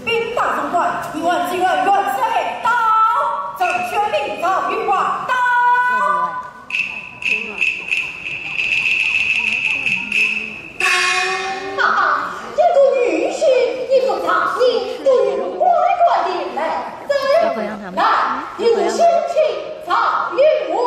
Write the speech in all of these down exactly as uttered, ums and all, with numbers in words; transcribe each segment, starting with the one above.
禀大总管，你们几人元帅到，正宣令赵云华到。哈哈，一个女婿，一个长女，都有乖乖的来哉。来，一路相请赵云华。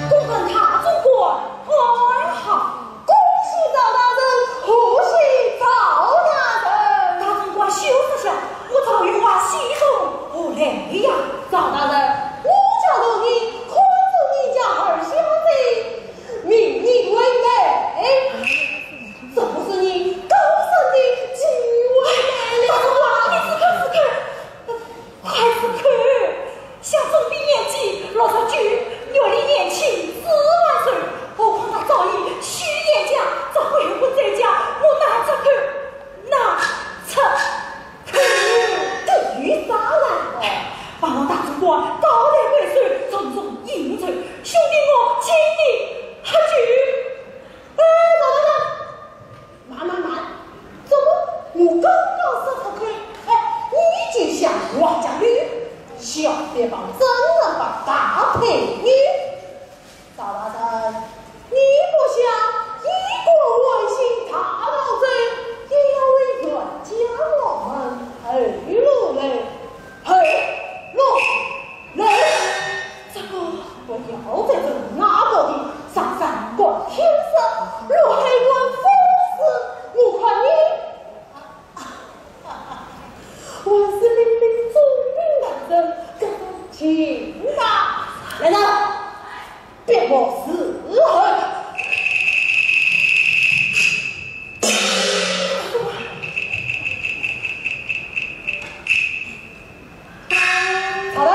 公问大总管安好。恭喜赵大人，贺喜赵大人。大总管休说笑，我赵云华喜从何来呀？赵大人，我家老爷看中你家二小姐，命你回来，这不是你高升的机会吗？大总管，你是看是看？ 快是看，想总比年纪六十九，月里年轻四万岁，何况他早已许仙家，早已不在家，我哪出口，哪出口？这有啥难哦？望望大总管高抬贵手，重重应承，兄弟我请你喝酒。哎，走，走，走。 慢慢慢，怎么我刚刚说出口，哎，你就想往下溜？小别房真正把大配你。赵大人，你不想一个万姓大老贼，也要为冤家望门，后路嘞，后路嘞。 这个不要在这里那个的，上山观天色，落海观风势，我看你，我是明明聪明男人，这种劲啊！来人，别莫伺候。 好了，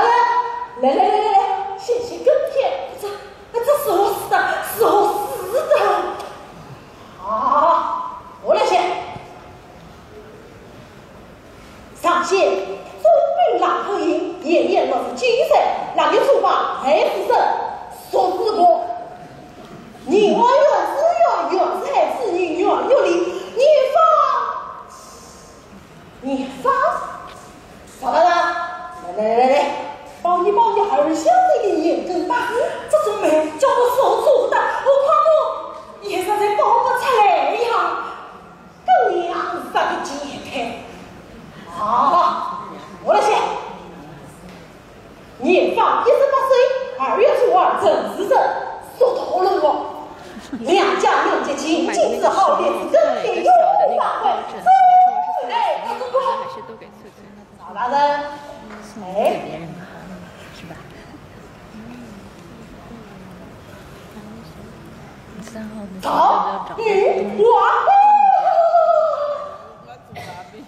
来来来来来，险些跟天，这这是何事的？是何事的？啊，我来写。上写，总兵郎后营，年年六十九岁，那个出发还是生，说是个，人安远志远，远志海志人远远离，你放 你放，赵大人，来来来来来，帮你帮你二小姐的年羹打湿，这种媒叫我手做不到，何况我也实在包不出来呀。跟你也是啥个简单。啊，我来写。 年方一十八岁，二月初二，辰巳日，属兔龙哦。良家年节，情景之好，便是登天有福法会，走起来，大总管。赵大人，哎，赵云华。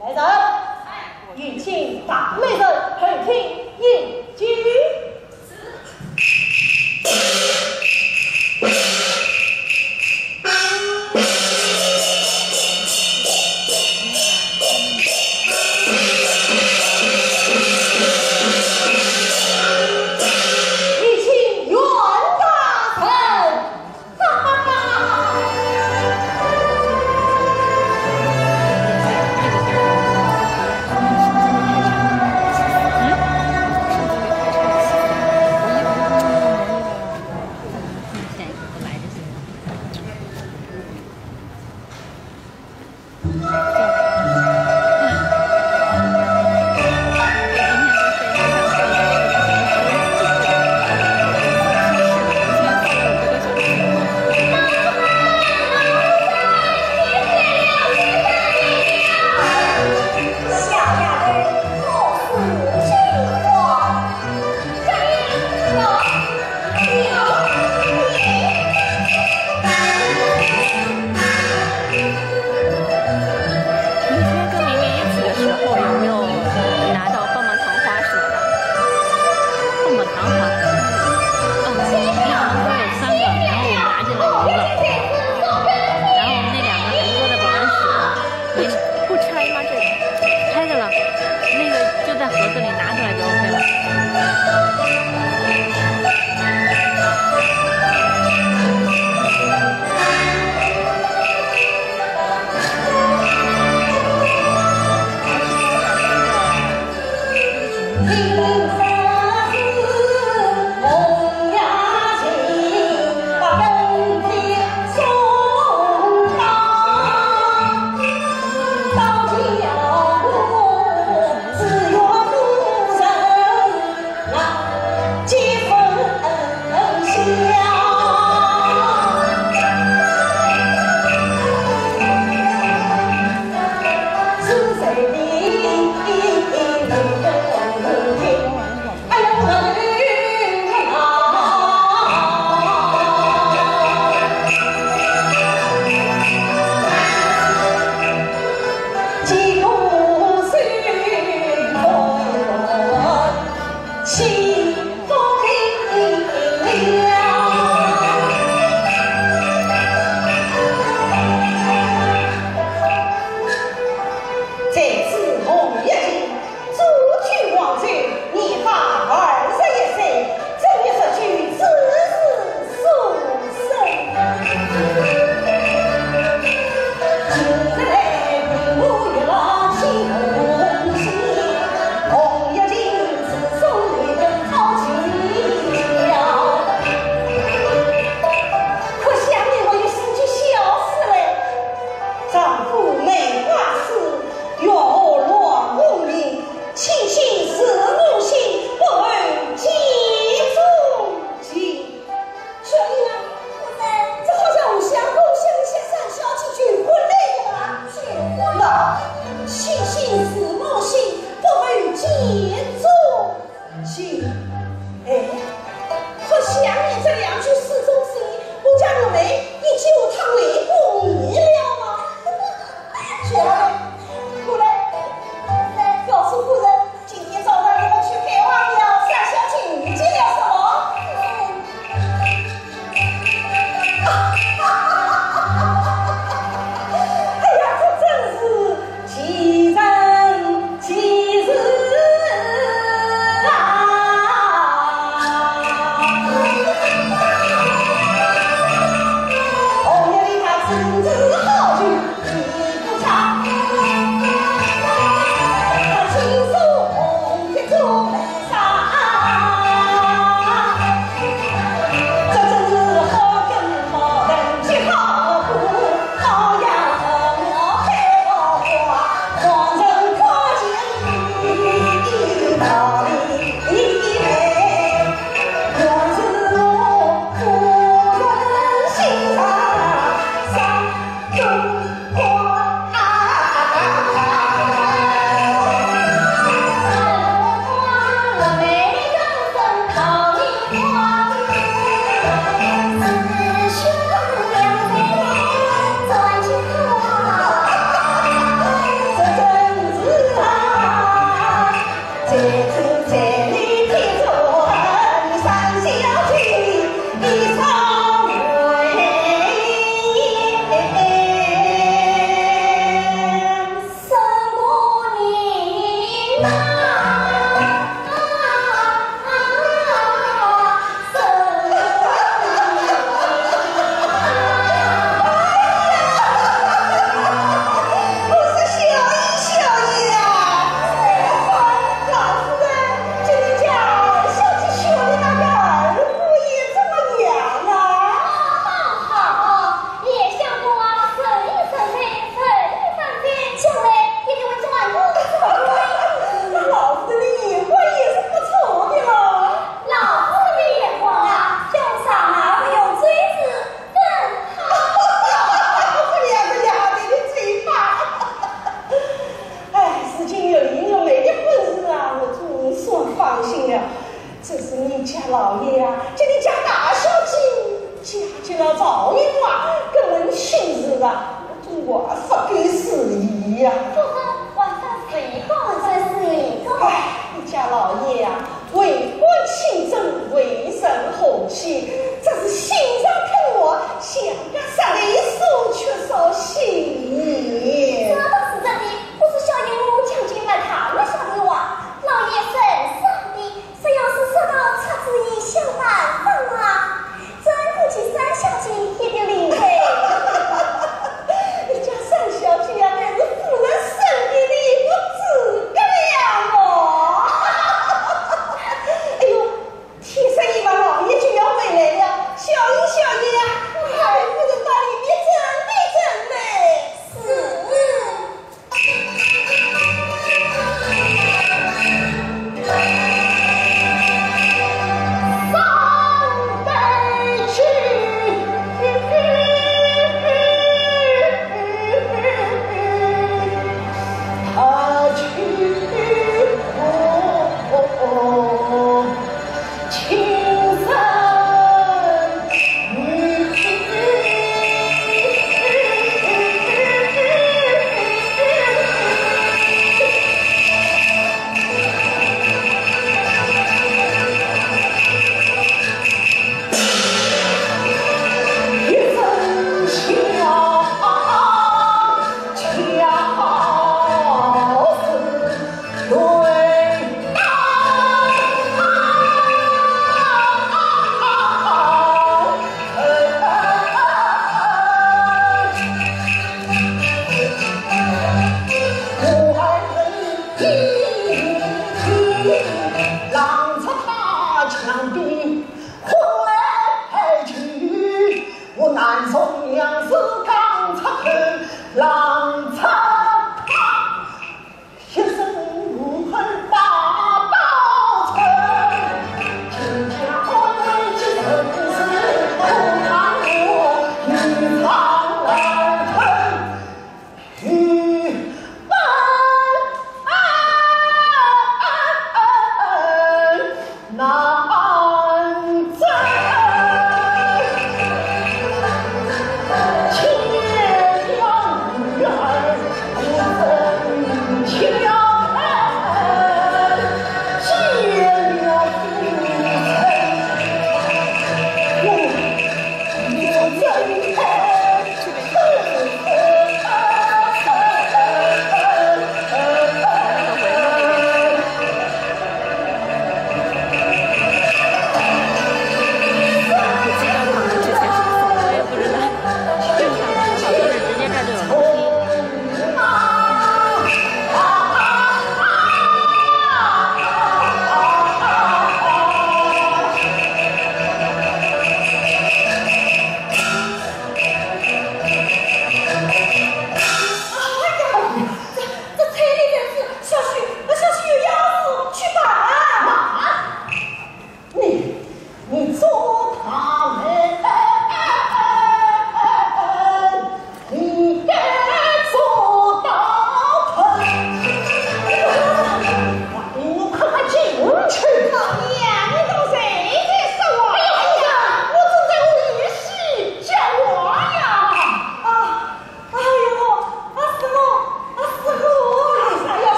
来人，迎请大媒人，后厅饮酒。有请袁大人。 嗯？我说小姨，小姨啊，老夫人，今天叫小姐娶的那个二姑爷怎么样啊？好，好，好，也相公啊，顺意顺意，顺意顺意，将来一定会转公做官。那老夫人的眼光也是不错的了。老夫人的眼光啊，叫啥嘛，不用嘴子，真好。这两个丫头的嘴巴。哎，如今有了我妹的婚事啊，我总算放心了。只是你家老爷啊，将你家大小姐嫁给了赵员外，跟我亲事啊，我总还不够时宜呀。夫人，还算是一个，还算是一个。哎，你家老爷啊，为官清正，为人和气，这是心肠疼我，像个杀人犯，缺少心意。这倒是真的，不是小姨我讲句不太好笑的话，老爷身上的，只要是说到出主意想办法啊，这估计三小姐一定灵的。你家三小姐啊，乃是夫人身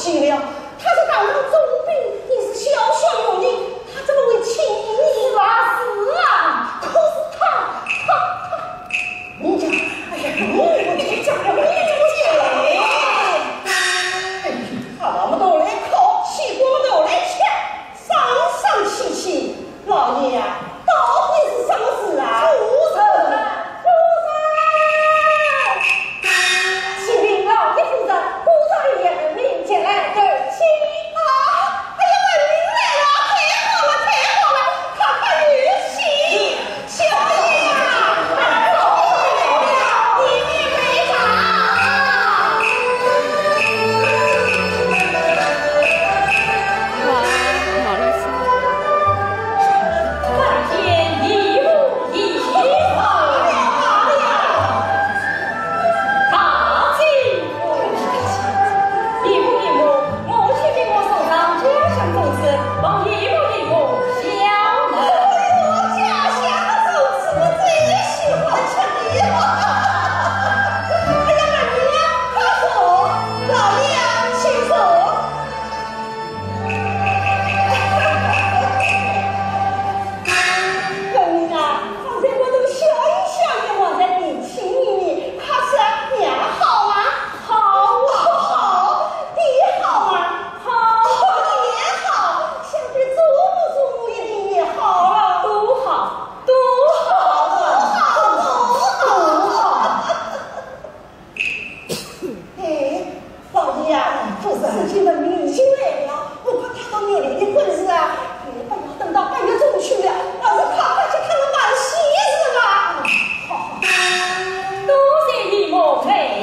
行了，他是堂上总兵，你是小小佣人，他怎么会请你？是啊，是啊，可是他，他，他，人家，哎呀，你，你讲，你，你，哎，哎，他那么多来考，西瓜么多来吃，上上气气。 老爷呀，到底是什么事啊？夫人，夫人！启禀老爷夫人，多少爷儿们前来投亲。啊，哎呀，儿们来了，太好了，太好了，快快有请。 小姐呀，来了，里面请。哇，毛主席。拜见姨母，姨母。大姐。 姨母，姨母，母亲命我送上家乡粽子，望姨母，姨母晓得。哎呦，家乡的粽子我最喜欢吃的了。哎呀，儿呀，快坐，老爷呀，请坐。 儿啊，方才我都笑一笑，也忘在年轻一面，可是啊，娘好吗？好啊。好，爹好吗？好。哦，也好，想必祖母祖母一定也好了。都好，都好，都好，都好。 哎，老爷呀，夫人，事情的明星来了，不过他到月亮的婚事啊，你不要等到八月中去了，而是快快去看看满喜事吧。好，好。多谢姨母美意，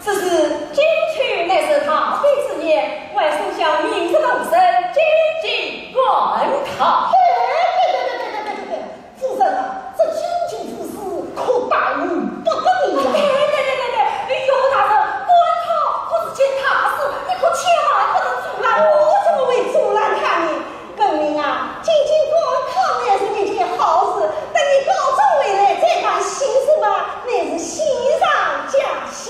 只是今秋乃是大比之年，还是想明日动身，进京赶考。哎，对对对对对对对对。 夫人啊，这京京府事可大于不得了。对对对对对，岳父大人，赶考可是件大事，你可千万不能阻拦我。我怎么会阻拦他呢？更明啊，进京赶考乃是一件好事，等你高中回来再办喜事嘛，乃是喜上加喜。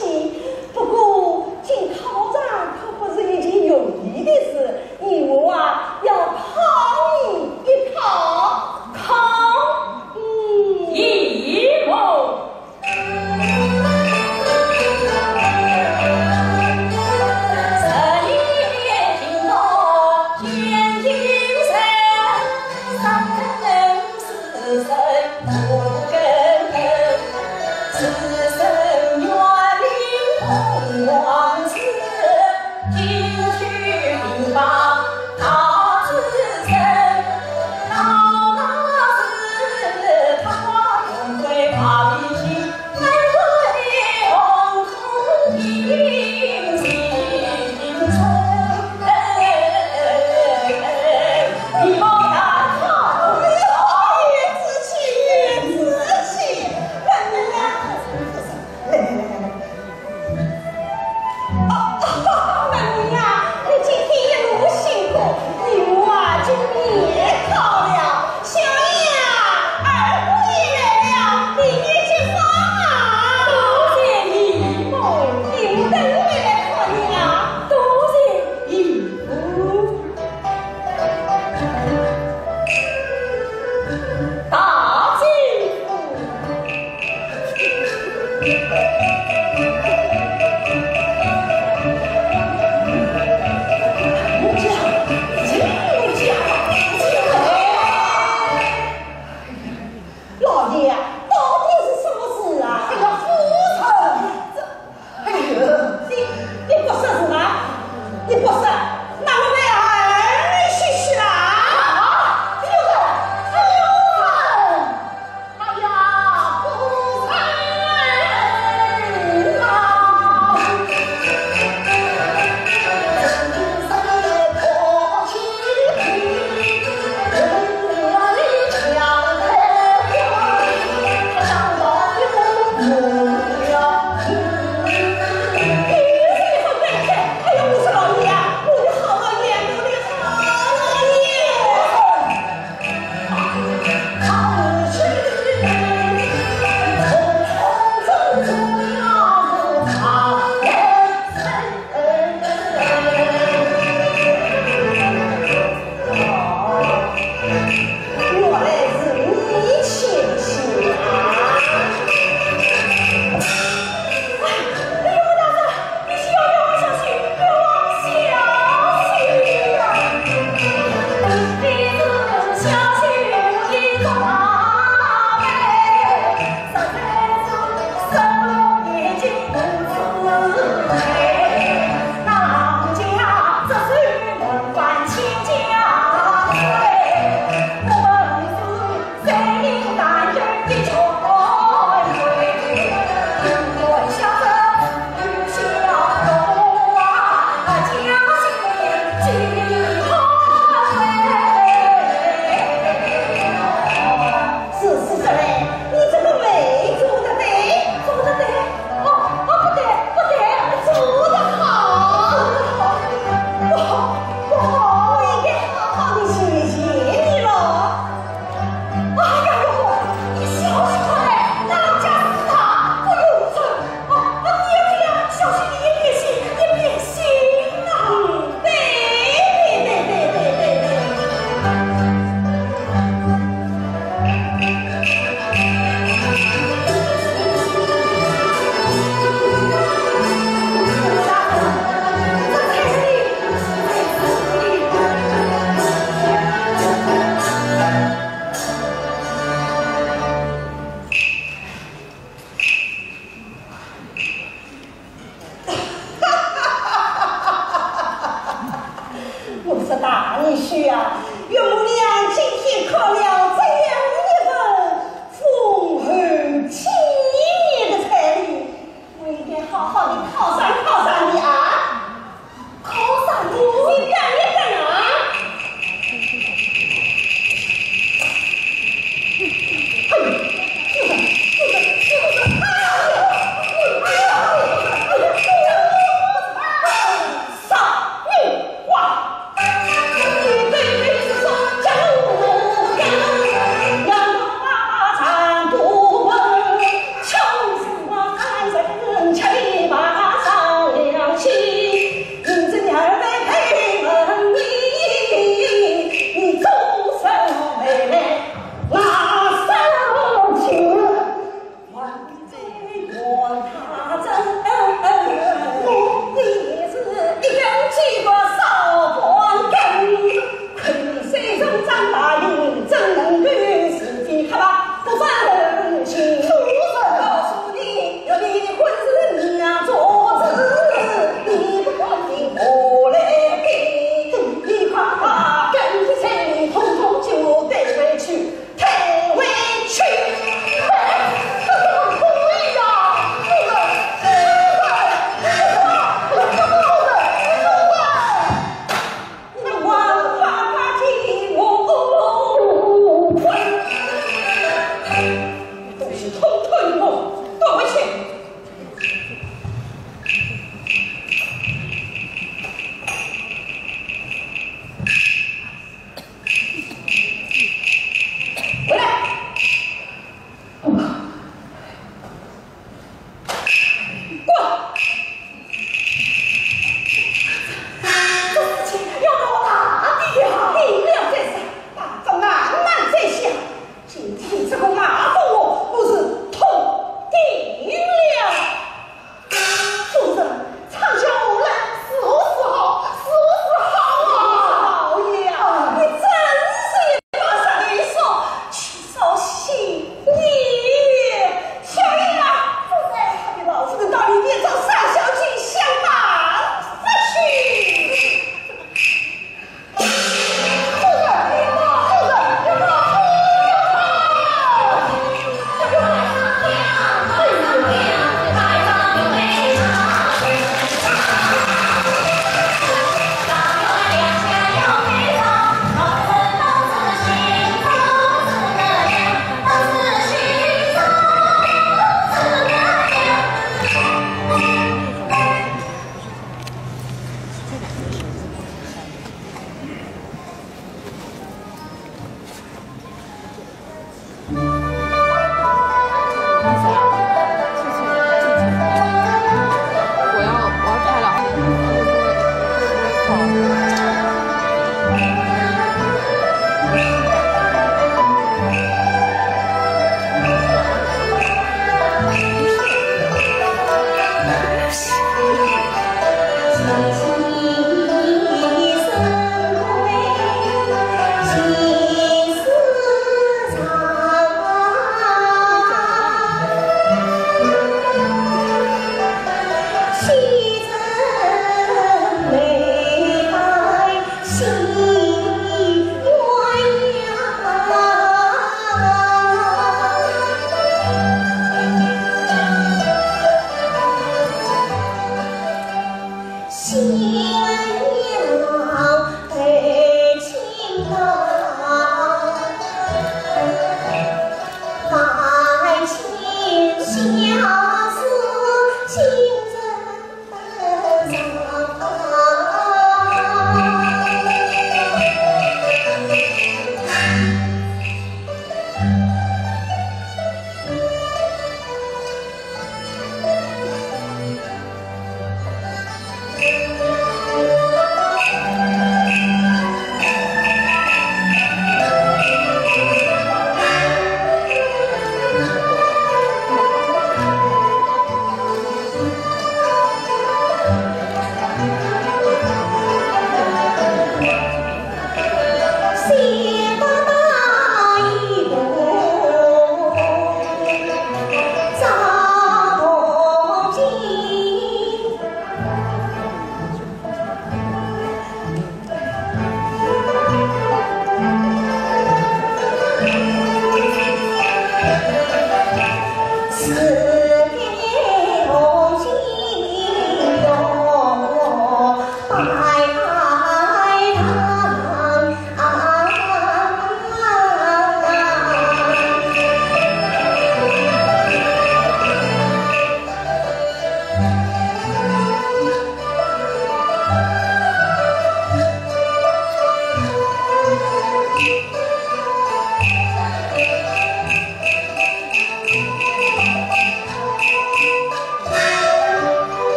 不过，进考场可不是一件容易的事， 姨母啊，要考你一考。考？嗯。姨母。哦，哦，妹妹呀，你今天一路辛苦，姨母啊，就免考了。小燕啊，二姑爷来了，你也去上啊。多谢姨母，姨母等是，是，这位，你这个媒做得对，做得对。哦，哦，不对，不对，做得好，做得好。不好，不好，我应该好好地谢谢你了。哎呀哟，你小心点，那老家是他，不用准。哦，哦，你也这样，小心你也变心，也变心啊。对，对，对，对，对，对，对。我说大女婿啊，岳母娘今天考了这样一份丰厚体面的彩礼，我应该好好地犒赏犒赏你啊！犒赏你？你干你干啊？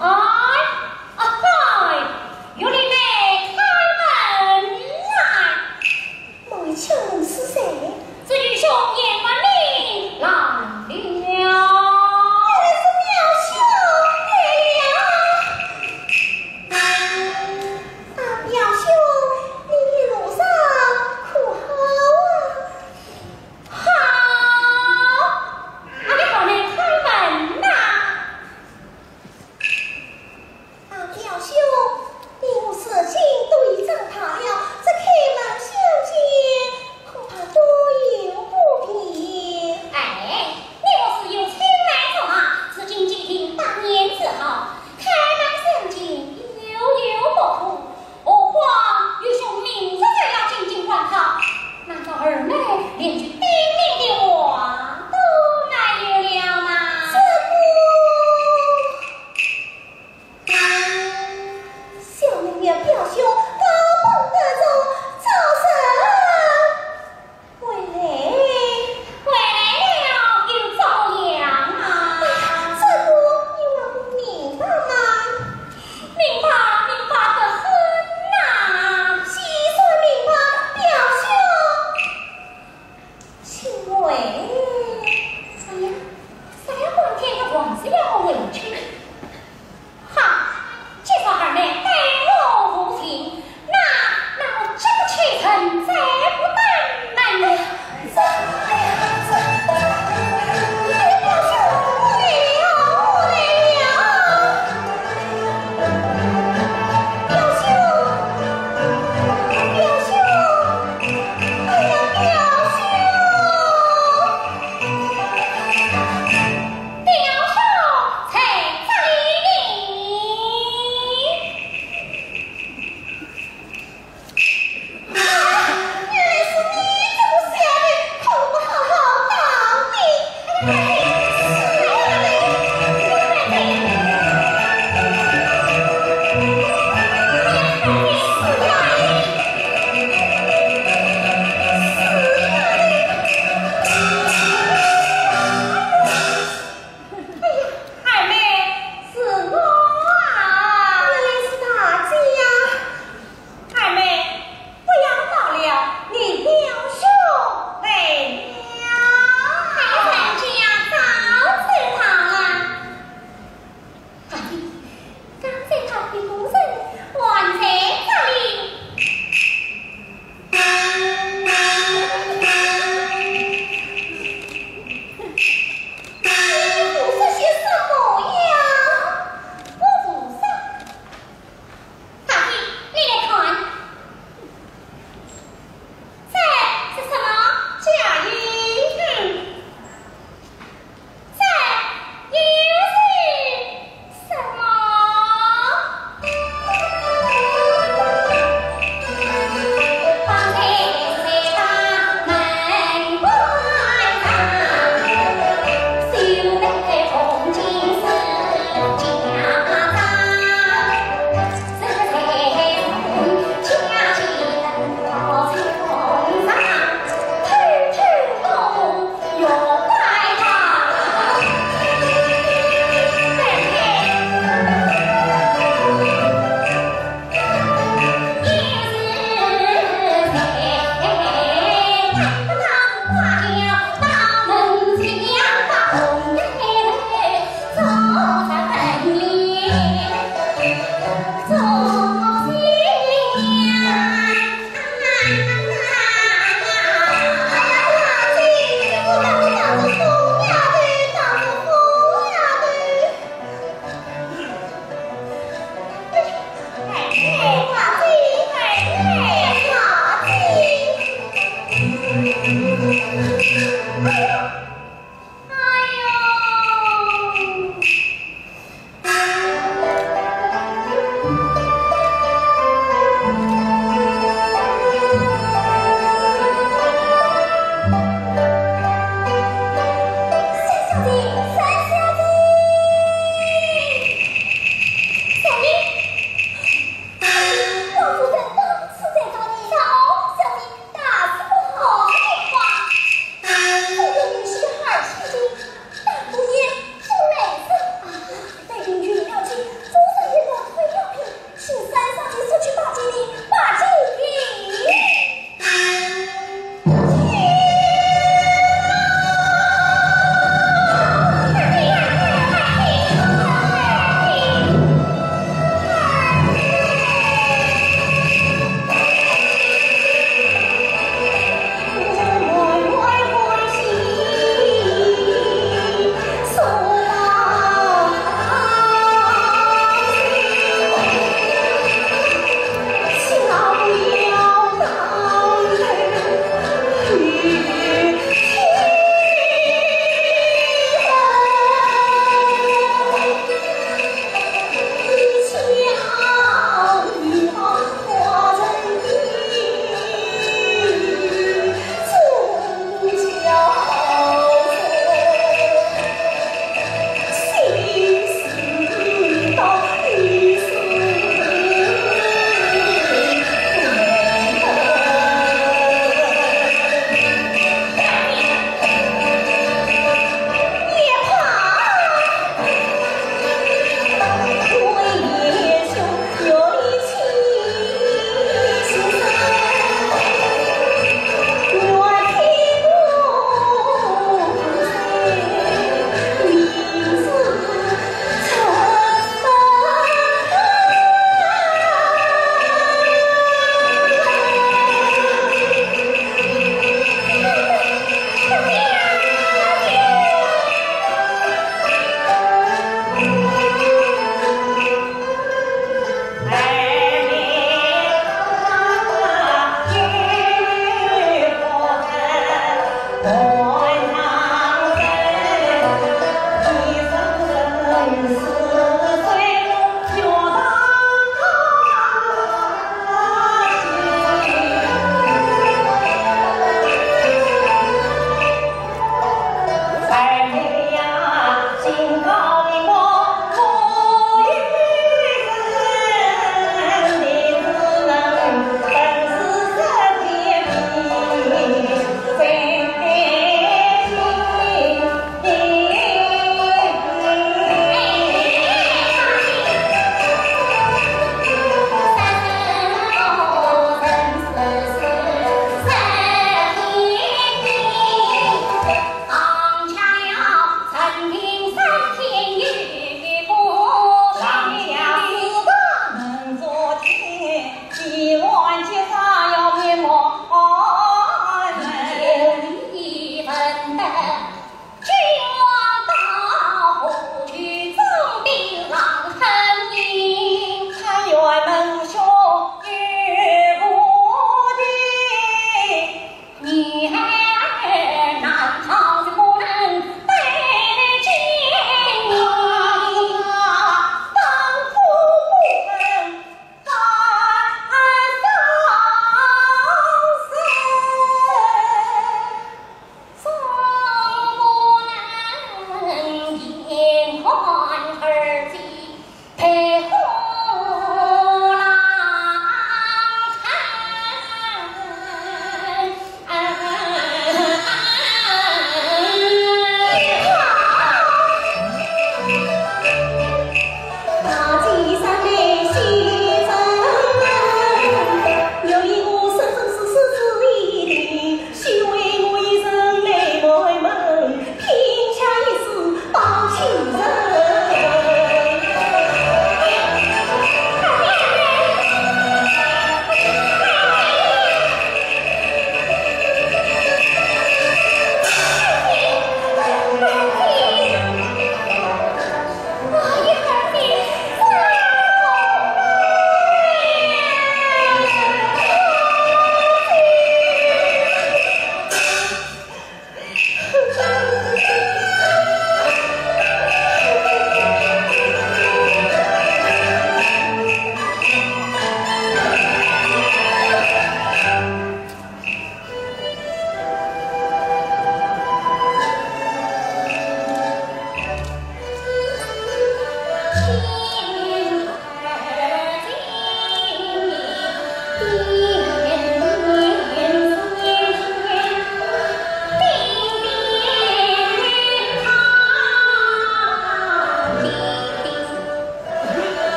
哎，啊，嗨，有礼没，开门来。莫非兄是谁？这愚兄鄢文林来了。原来是表兄来了。啊，表兄，你路上可好啊？ 好，啊，你快来开门呐。啊，表兄，你我如今都已长大了，这开门相见，恐怕多有不便。哎，你我是有亲来之话，如今既定百年之后，开门相见，有有不可。 何况愚兄明日就要进京赶考，难道二妹连句顶礼的话都没有了吗？这个，小妹与表兄高朋得重，早生 回来。回来了又怎样啊？哎呀，这个你还不明白吗？明白，明白得很呐。既然明白，表兄，二妹，是我啊。你是大姐呀。二妹，不要闹了，你表兄来了。哎，人家早知道了。 大姐，刚才他的夫人还在这里。你胡说些什么呀？我胡说？大姐，你来看。这是什么？嫁衣。嗯。 这又是什么？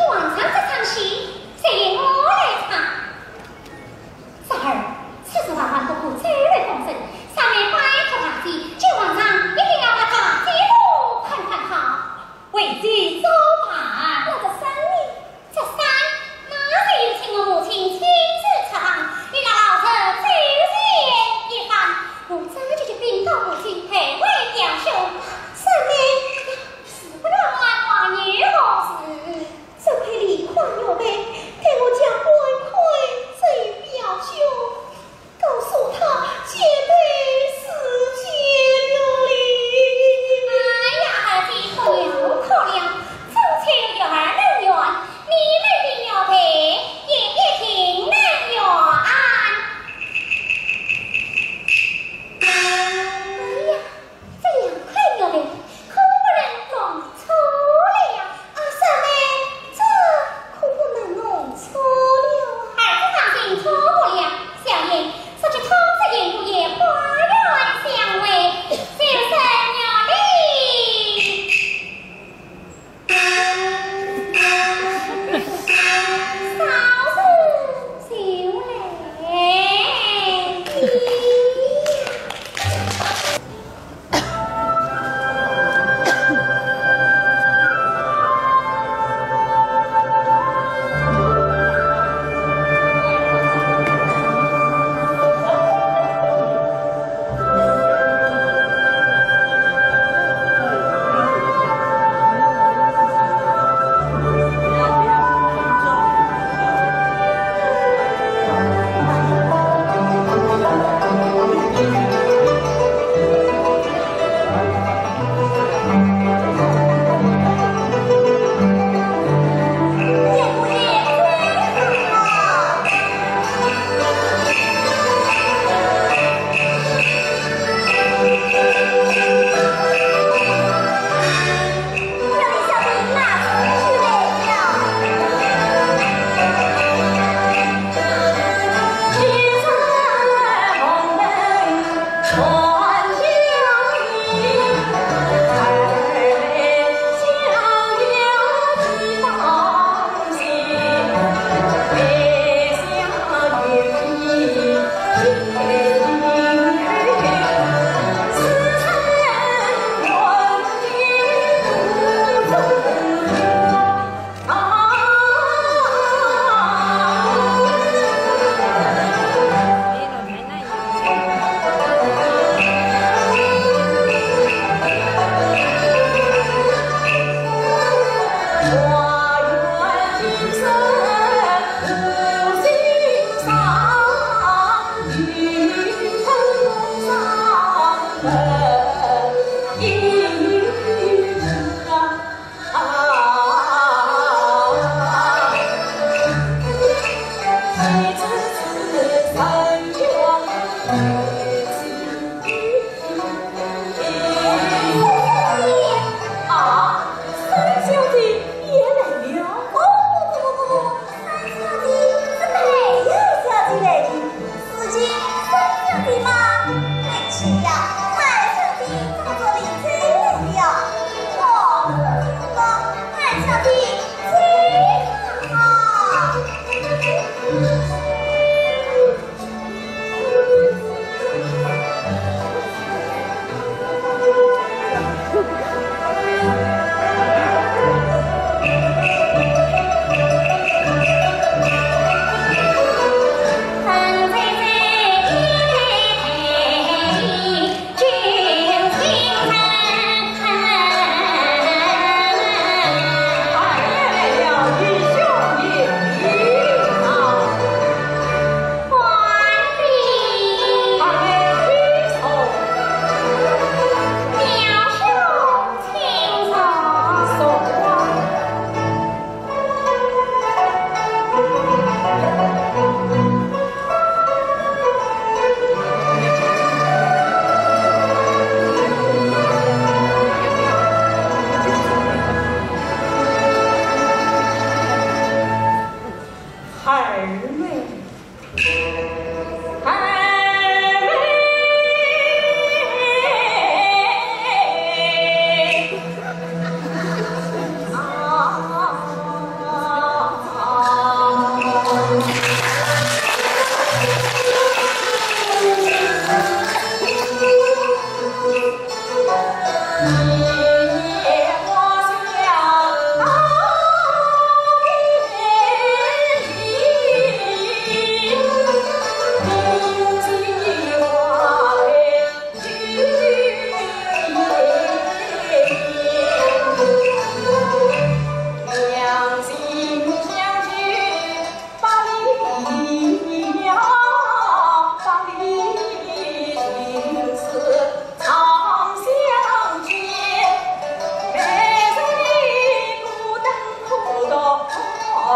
皇上这场戏，就由我来唱。侄儿，此事万万不可走漏风声，上面拜托大姐，请皇上一定要把大姐我看看好。为姐照办。那这扇呢？这扇，那就有请我母亲亲自出堂，与那老贼奏前一番。我这就去禀告母亲，陪回表兄。扇呢？是不能乱话，你何事？ 这块梨花玉杯，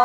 哎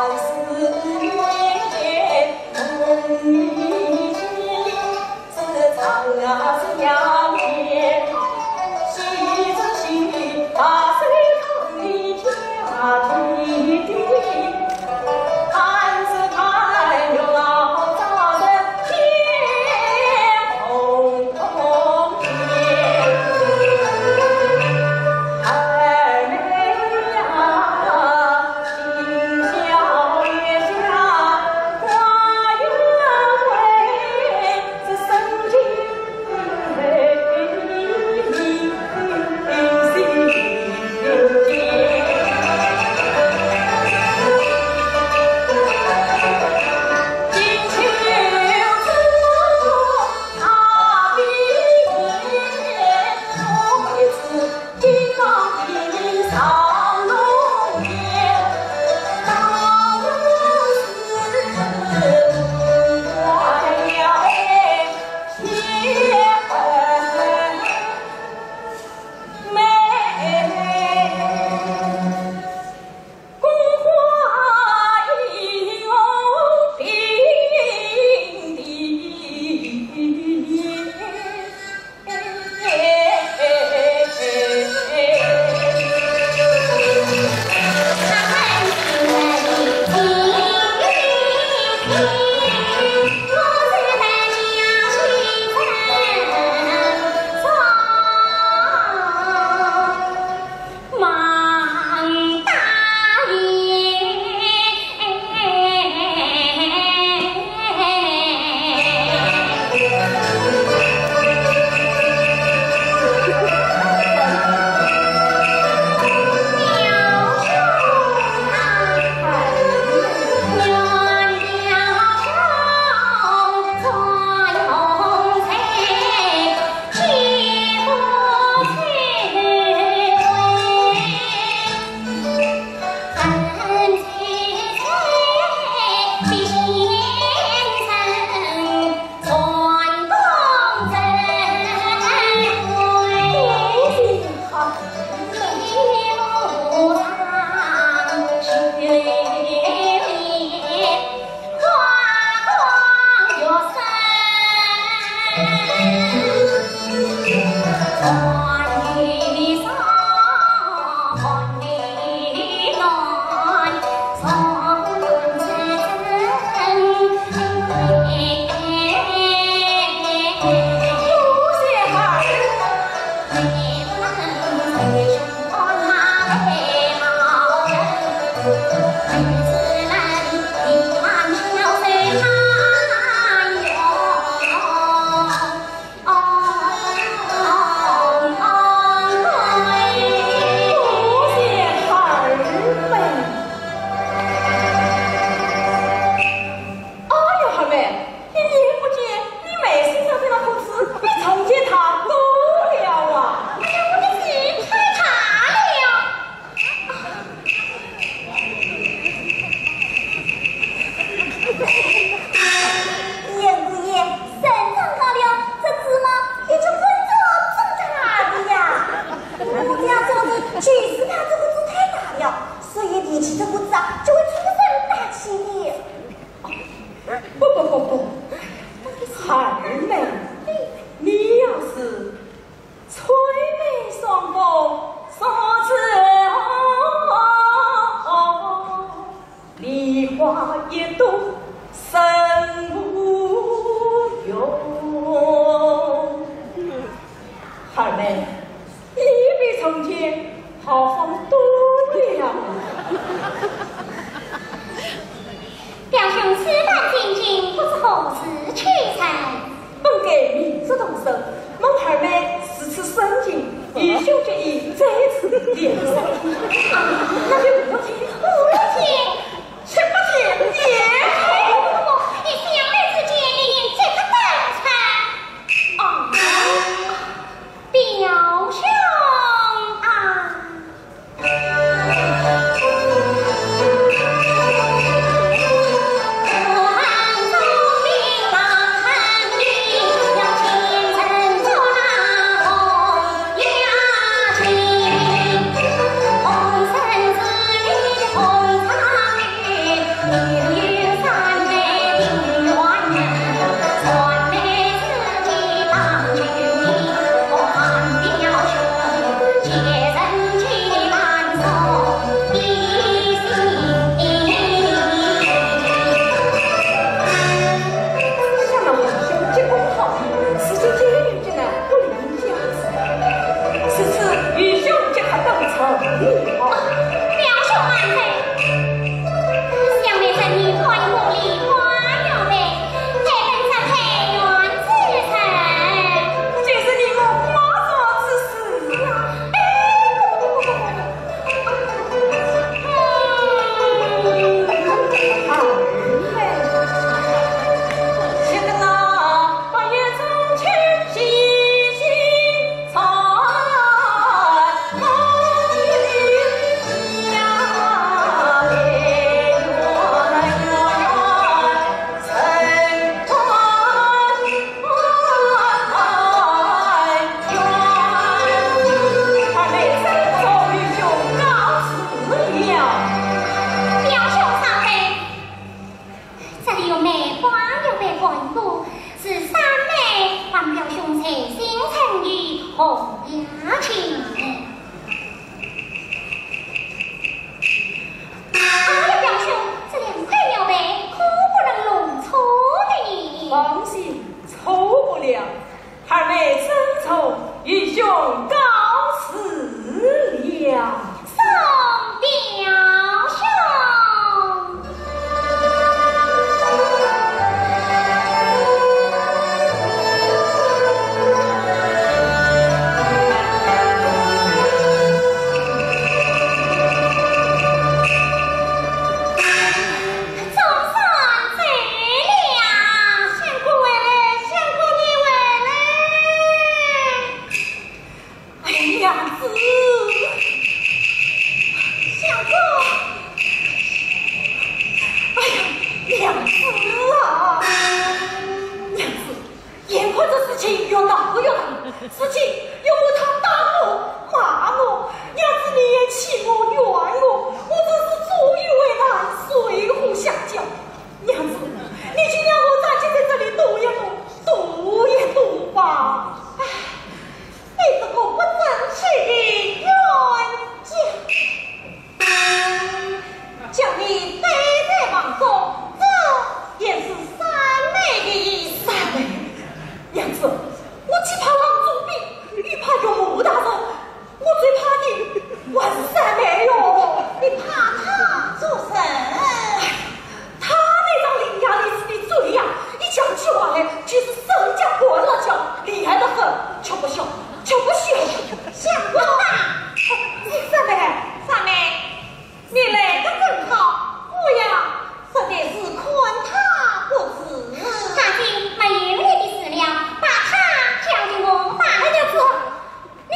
呦，二妹，你眼不见，你眉心上的那颗痣，比从前大多了啊！哎呀，我的痣太大了。严姑爷，人长高了，这痣嘛，也就跟着长大的呀。我家做的就是怕这个痣太大了，所以提起这个痣啊，就会出声大气的。 不不不不，二妹，你要是翠眉双凤，双子哦，梨花一朵生无用。二妹， 你比从前豪放多了。表兄此番进京，不知何事启程？本该明日动身，蒙二妹如此深情，愚兄决意在此留宿。啊，那就五天。五天？七八天也可以。不不不，一想来之间，你这个当差。啊。 表兄啊。情越闹越大，事情越把他打我、骂我，娘子你也气我、怨我，我真是左右为难，谁和相交？娘子，你就让我暂且在这里躲一躲，躲一躲吧。唉，你是我不争气的冤家。 将你带在房中，这也是三妹的意思。三妹，娘子，我既怕郎中兵，又怕岳母大人，我最怕的还是三妹哟。你怕她做甚？她那张伶牙俐齿的嘴呀，一讲起话来就是生姜灌辣椒，厉害得很，吃不消，吃不消。相公啊，三妹，三妹。 你来得正好，我呀，实在是看她不起。她已经没有你的事了，把她交给我吧。哎，娘子，你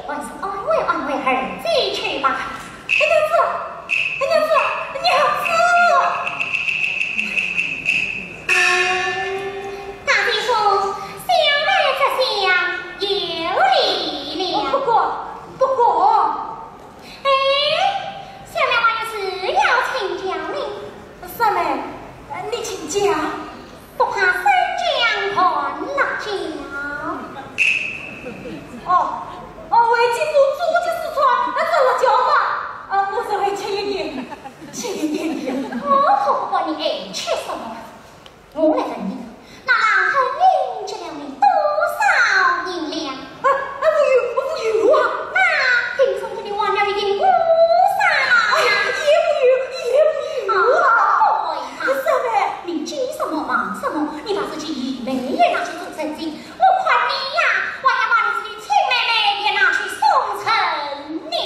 还是安慰安慰儿子去吧。哎，娘子，哎，娘子，娘子。大姐说，想来这厢有理了。哦，不过，不过。 哎，小妹还有事要请教你。三妹，呃，你请讲。不怕生姜灌辣椒？哦，哦，为君做主就是说，那这辣椒嘛，呃，我稍微吃一点，吃一点点。哦，不管你爱吃什么， 我来问你，那郎和你给了你多少银两？啊，啊，无有，无有啊。那听说你的官了已经不少了。哎呀，也无有，也无有啊。哦，对呀。三妹，你急什么忙什么？你把自己一妹也拿去做生意，我看你呀，还要把你自己亲妹妹也拿去送人呢。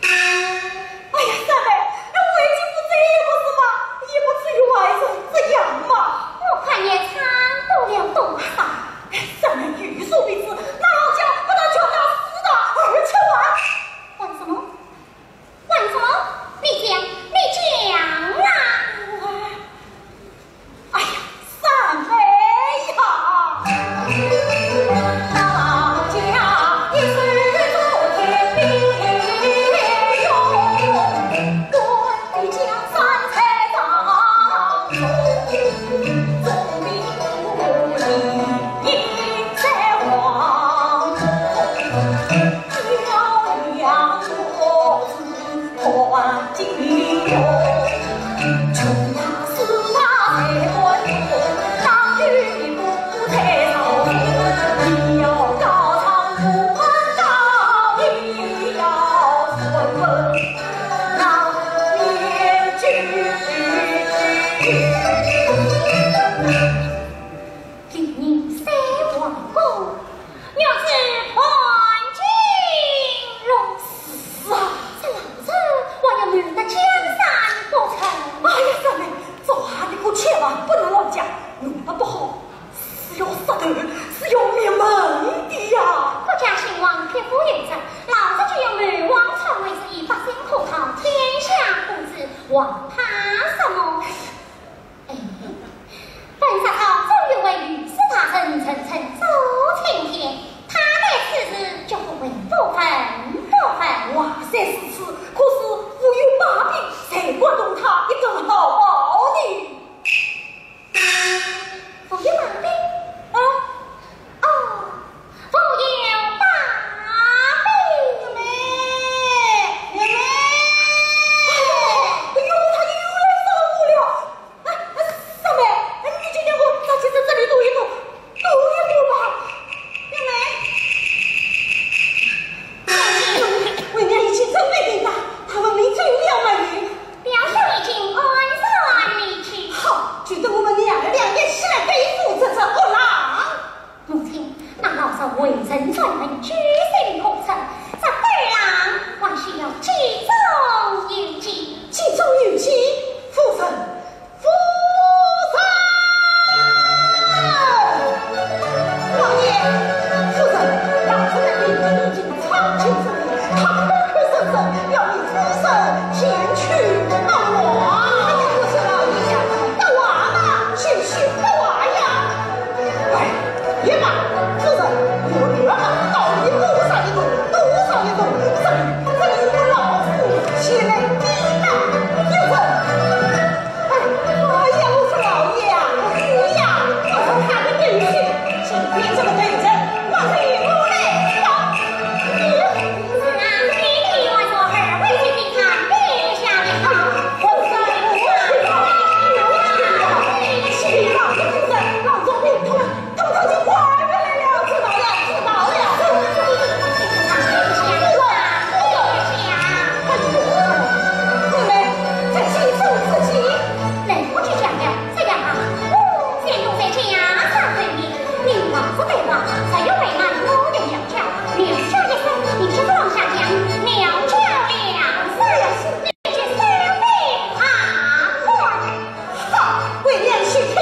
哎呀，三妹，那为君不这个是吧？也不至于坏成这样嘛。我看也你，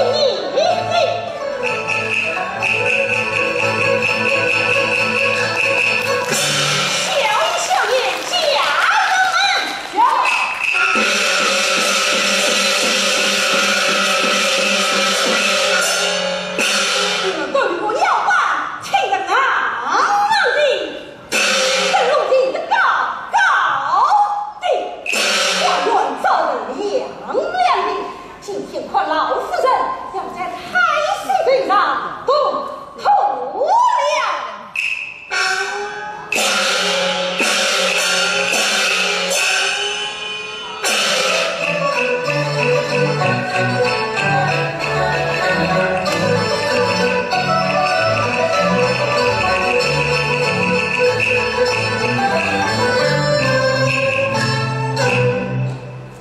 小小年纪啊，你们对我要办，听得俺的。 登龙庭的高高低，花园造得亮亮的。今天看老夫人要在太师台上动土了。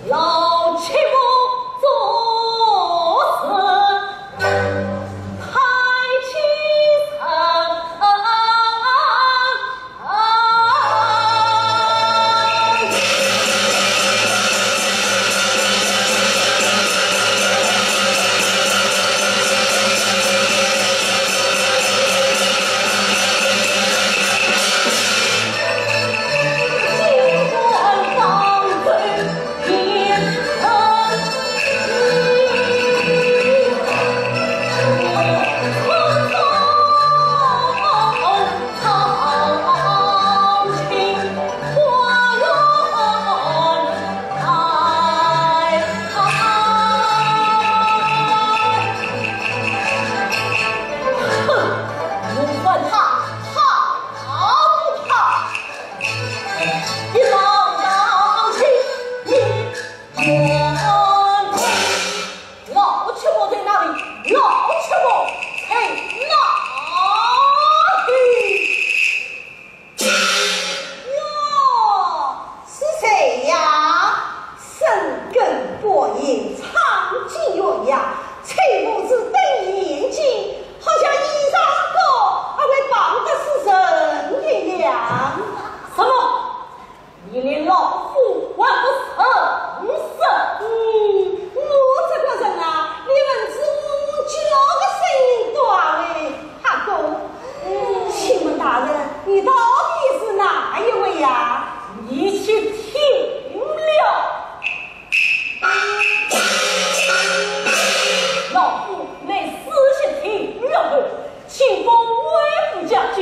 老七母作死太欺人。老七母在哪里？老七母在哪里？哟，是谁呀？深更半夜唱妓院呀，吹胡子瞪眼睛，好像衣裳高，还会绑得死人一样。什么？ 你连老夫还不认识？嗯，我这个人啊，连文字五角个声音都还会吓过。嗯，请问大人，你到底是哪一位呀？你去听了。老夫乃四十天了后， 清风微服驾军，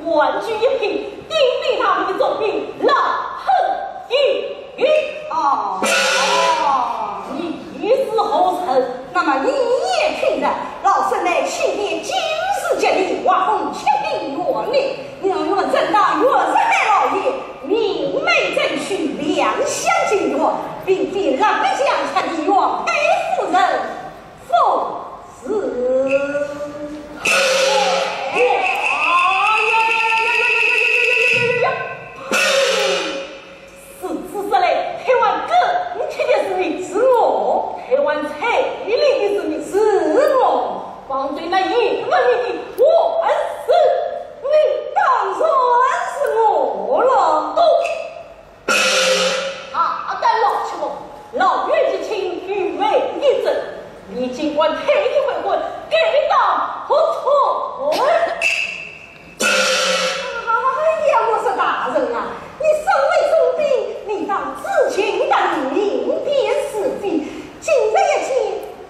官居一品，定北大名的总兵老亨一。哦，哦，你是何人？那么你也听着，老身乃钦点进士及第，画风七品元令，我正当袁世凯老爷明媒正娶两厢情愿，并非蜡笔下的原配夫人。 不是。是，是，是嘞，台湾更铁的是你，是我。台湾最利的是你，是我。方才那一问你的，我是你。当然是我了。都 大胆老七母，老夫一听，语未一证，你竟敢推脱为官，该当何罪？哎呀，我说大人啊，你身为总兵，理当知情达理，明辨是非。今日一见，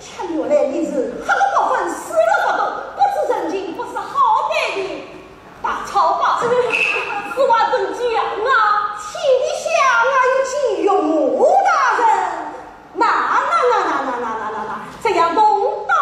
却原来你是黑了不分，死了不动，不知人情，不识好歹的 大草包，此话怎讲啊？天底下哪有见过我大人？那，那，那，这样动刀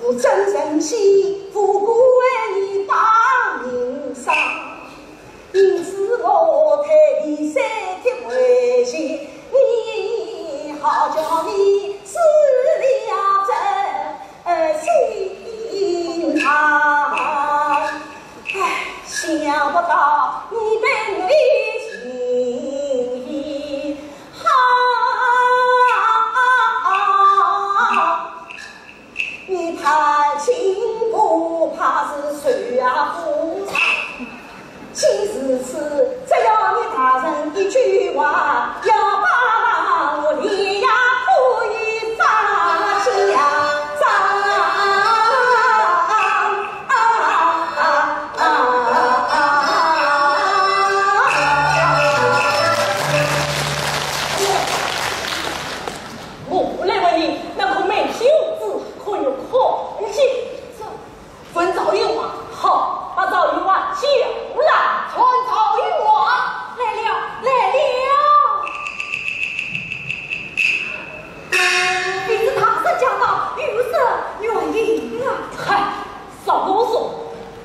我真诚心，不顾为你把命丧。因此我特地三帖回信，你好叫你死了真心啊。唉，想不到你对我的情意好。 你怕情不怕是谁啊不怕？既如此，只要你大人一句话，要把我的呀可以发家。我来问你，那颗眉心子可有看见？这，问赵云华。好，把赵云华叫来。传赵云华。来了，来了。禀知大人驾到，有失远迎啊。嗨，少啰嗦，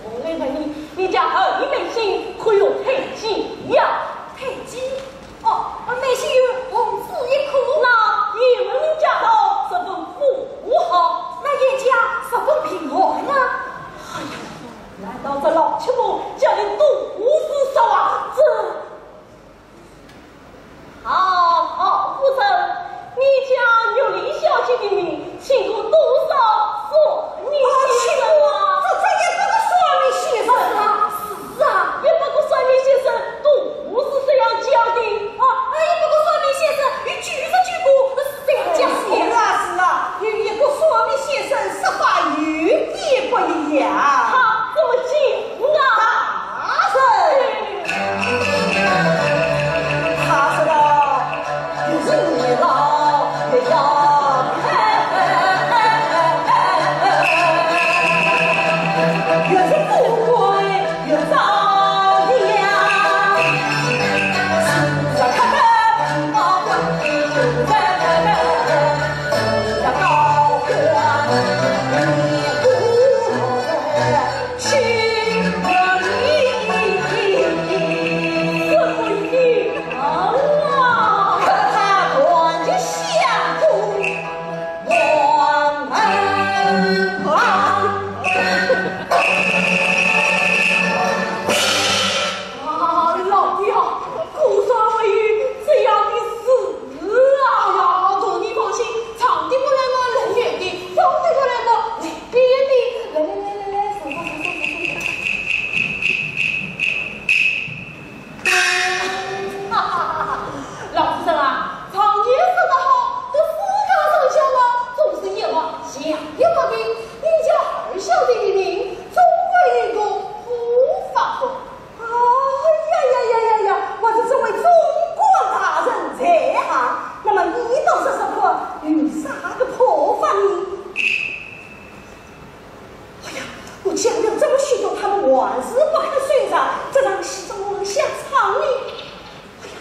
我来问你，你家后一眉心可有胎记呀？胎记？ 哦，眉心有红珠一颗。那雁门人家到，十分富豪。那鄢家十分贫寒啊。哎呀，难道这老七婆家里都是少啊？这……好，好，夫人，你家玉丽小姐的名请过多少算命先生啊？啊，请过，这，这也不过算命先生啊。是啊。也不过算命先生都 是这样讲的。啊，哎，不过算命先生有九十九个是这样讲的。是啊，是啊，有一个算命先生说法有点不一样。他怎么讲啊？大人，他说道，越是年老越要，越是富贵 啊，老弟啊，果然还有这样的事啊！哎呀，大人放心，长的过来嘛，冷远的，短的过来嘛，来边的。来来来来来，坐坐坐坐坐坐。哈哈哈哈，老夫人啊，常言说得好，这世界上讲嘛，总是一物降一物的。你家二小姐的命，总归有个护法的。 哎呀呀呀呀呀！我是这位总管大人在上，那么你倒是说说，有啥个破法呢？哎呀，我讲了这么许多，他们还是不肯收场，这场戏怎么往下唱呢？哎呀，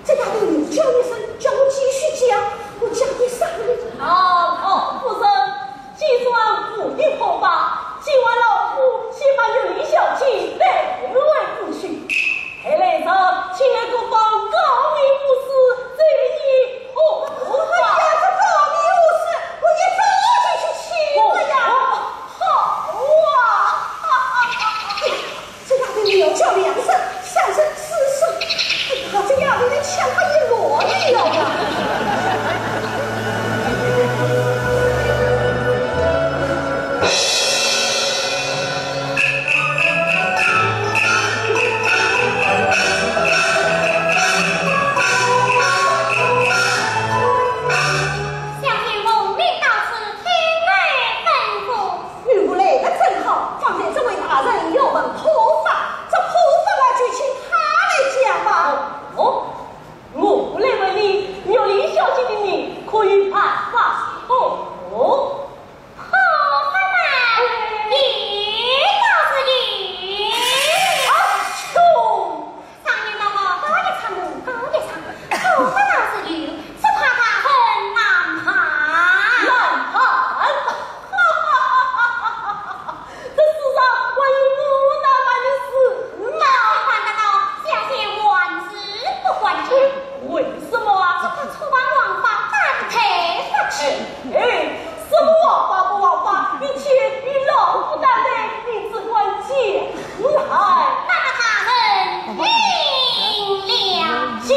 这丫头又叫一声，叫我继续讲，我讲点啥呢？哦，哦，夫人，既然无有破法，既然老一切与老夫担待，你只管前来。那么大人领了。请。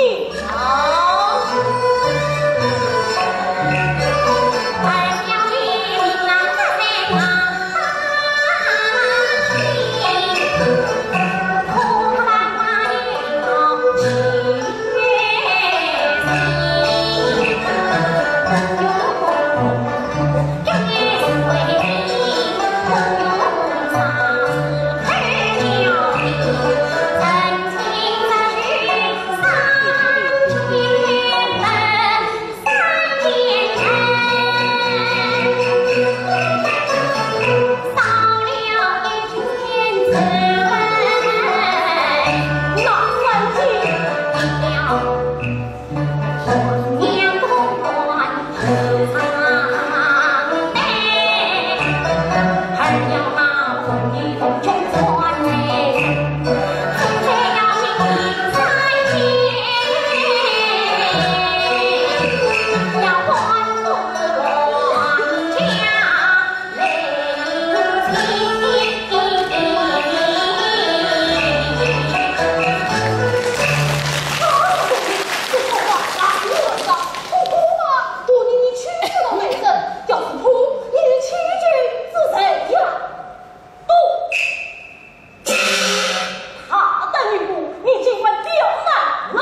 大胆女仆，你竟敢刁难老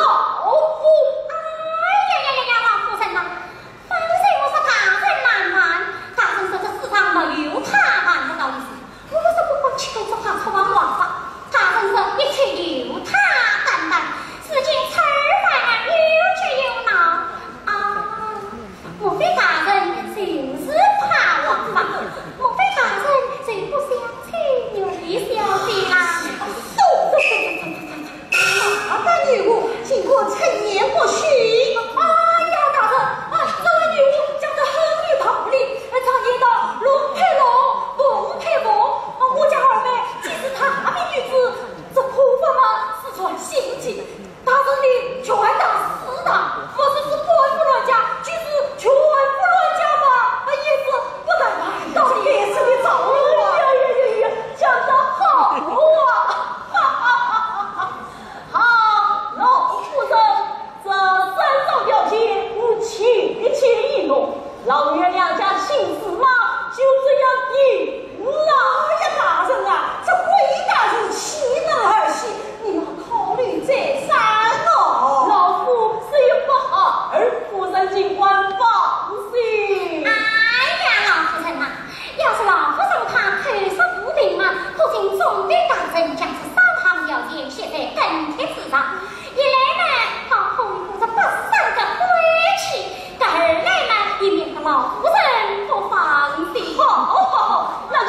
夫！哎呀呀呀呀，老夫人呐，方才我说大人难办，大人说这世上没有他办得到的事，我说不过去跟着他出王王法，大人说一切由他担当，如今此番有屈有挠啊。 莫非大人就是怕王法？莫非大人就不想娶玉丽小姐啦？大胆女仆，竟敢趁言不虚！哎呀，大人啊，这位女仆讲得很有道理，常言道龙配龙，凤配凤。我家二妹既是大明女子，这可不嘛是传心计。 大人你权大势大，莫说是官府乱嫁，就是权府乱嫁嘛，也是不难办到的。也是你找我啊。哎呀呀呀呀，讲得好啊！哈哈哈哈哈！好，老夫人，这三桩条件，你切切一弄，老夫人两家亲事嘛，就这样定了。哎呀，大人啊，这贵大事岂能儿戏？ 你要考虑再三哦。老夫自有不好，二夫人尽管放心。哎呀，老夫人呐，要是老夫人她口说无凭嘛，可请总兵大人将这三项条件写在跟帖之上。一来呢，好honn一个这不善的规矩；二来呢，也免得老夫人不放心。好，好，好，那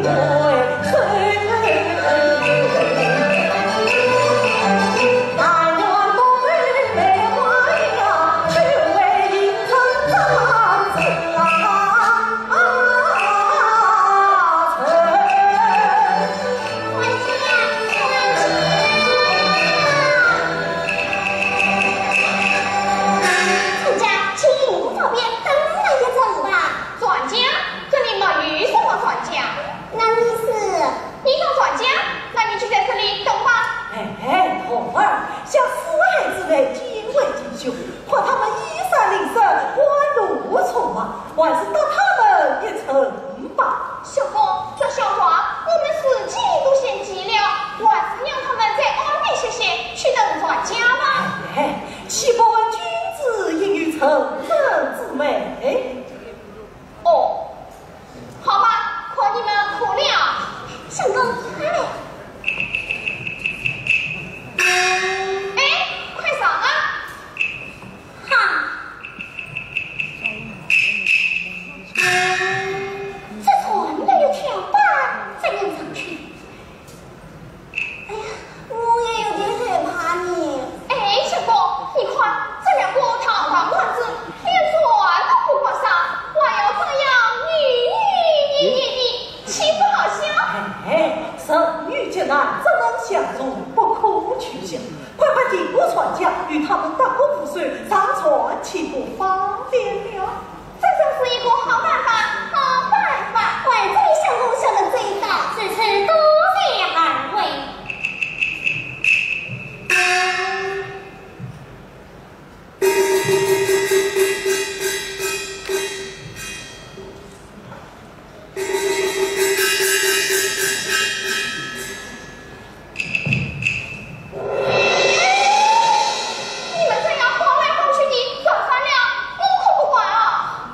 船家，请勿走远，等我一阵吧。船家，这里没有什么船家。那你是？你当船家，那你就在这里等吧。哎，哎，童儿，小四孩子们敬畏弟兄，看他们衣衫零碎，欢乐匆忙，还是搭他们一程吧。相公，这笑话我们自己都嫌极了，还是让他们再安静些些，去等船家吧。哎，岂不君子应有成人之美？哦，好吧，看你们苦了。相公，快来。哎，快上啊！ 哈！这船没有跳板，怎样上去？哎呀，我也有点害怕呢。哎，相公，你看，这两个堂堂官子，连船都不敢上，还要这样扭扭捏捏的，岂不好笑？哎，人遇急难，只能想着不可去想。 快快停过船家，与他们搭个扶手，上船岂不方便了？这真是一个好办法，好办法！还请相公小人指导，如此多谢二位。你们这样晃来晃去的，撞翻了，我可不管啊！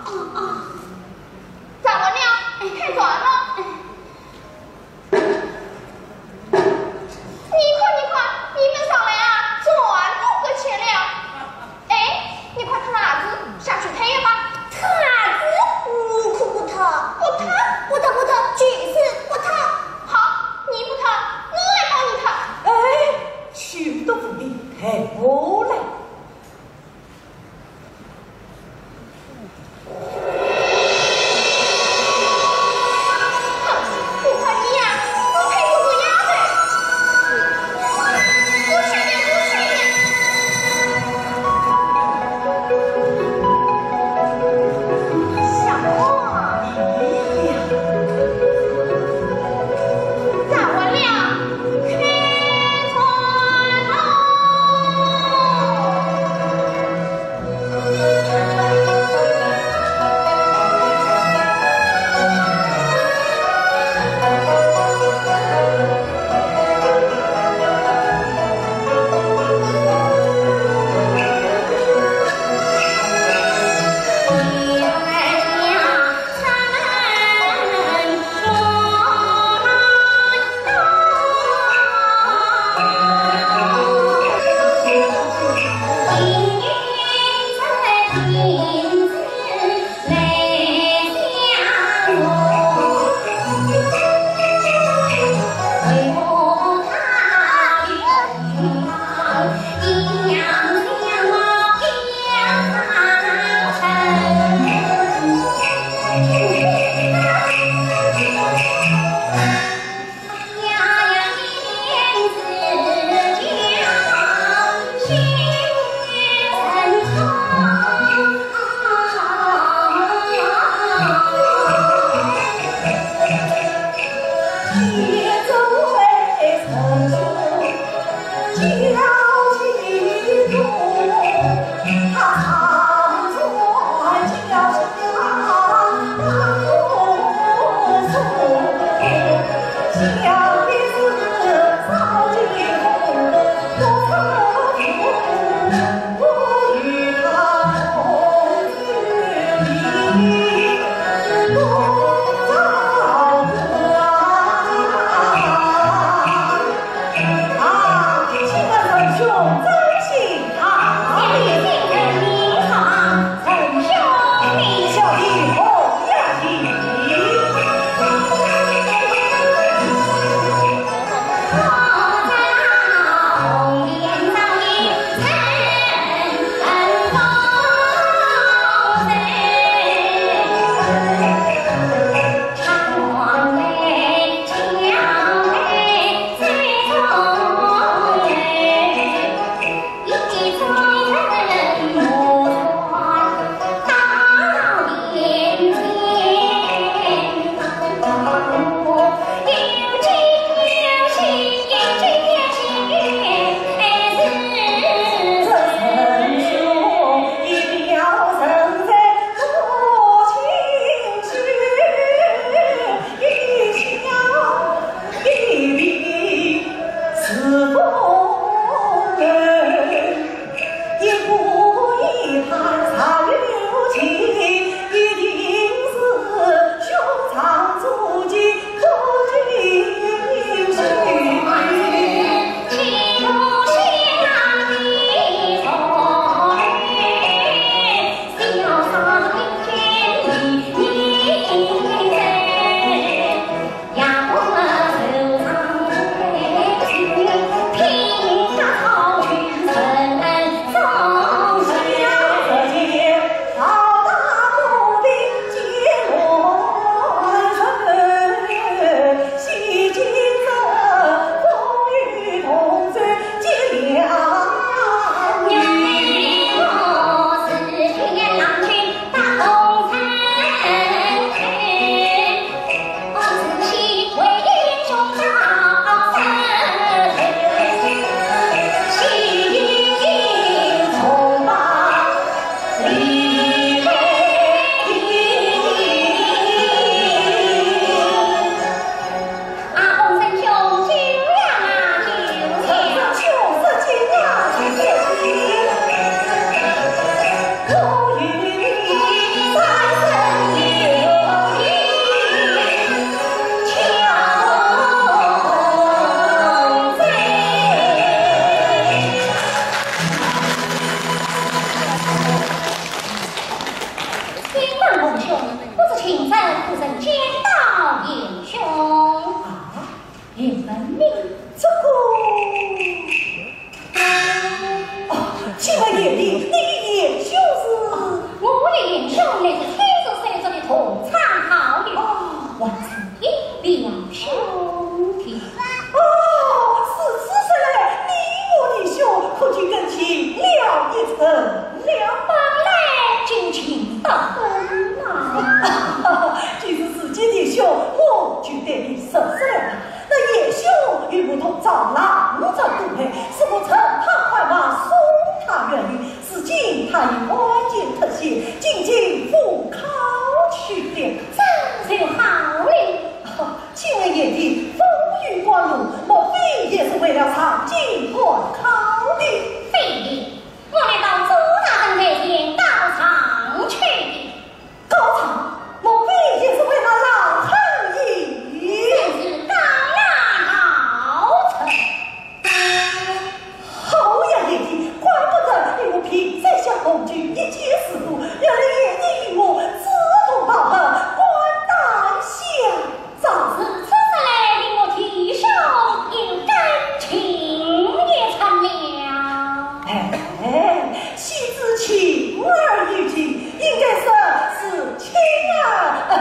啊啊！咋完了？哎，太软了。哎。你看，你看，你们上来啊，船都搁浅了。 哎，你快脱了鞋子，下去脱一把。脱鞋子？我可不脱。不脱？不脱，不脱，就是不脱。好，你不脱，我来帮你脱。哎，休得无礼，退下来。 啊，请问仁兄尊姓大名？小弟名好。仁兄名？小弟何家姓？你们命这个……哦，请问贤弟，你的贤兄是？我的贤兄乃是天子手下的同窗好友，哦，王成英表兄弟。哦，如此说来，你我弟兄可就更近了一层了。本来就近得很嘛。既是自己弟兄，我就对你熟识了。 那贤兄与我同朝郎船渡海，是我趁他快马送他远游，如今他已万箭脱险，进京赴考取了。这就好了。哦，请问贤弟，风雨赶路，莫非也是为了上京赶考的？非也，我乃到祝大人台前告状去的。 告状，莫非也是为那老恨意？正是告那老臣。好呀，贤弟，怪不得你我萍水相逢就一见如故，原来贤弟与我志同道合，肝胆相 照。如此说来，你我弟兄有感情一层了。哎，昔之情而有情，应该说是情而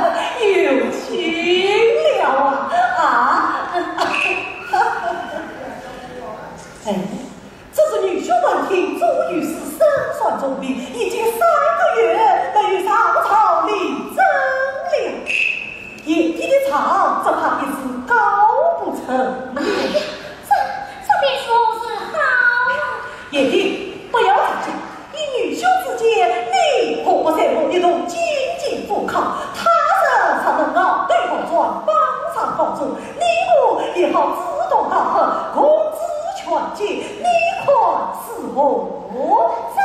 有情了啊！啊！哎， 这是女婿闻听，终于是身患重病，已经三个月没有上朝理政了。贤弟的状，只怕也是告不成了。哎呀，这，这便如何是好啊？贤弟，不要着急，以女婿之见，你何不随我一同进京赴考？他日若能熬得考中，方上高中，你我也好志同道合，共 全节，你看如何？这……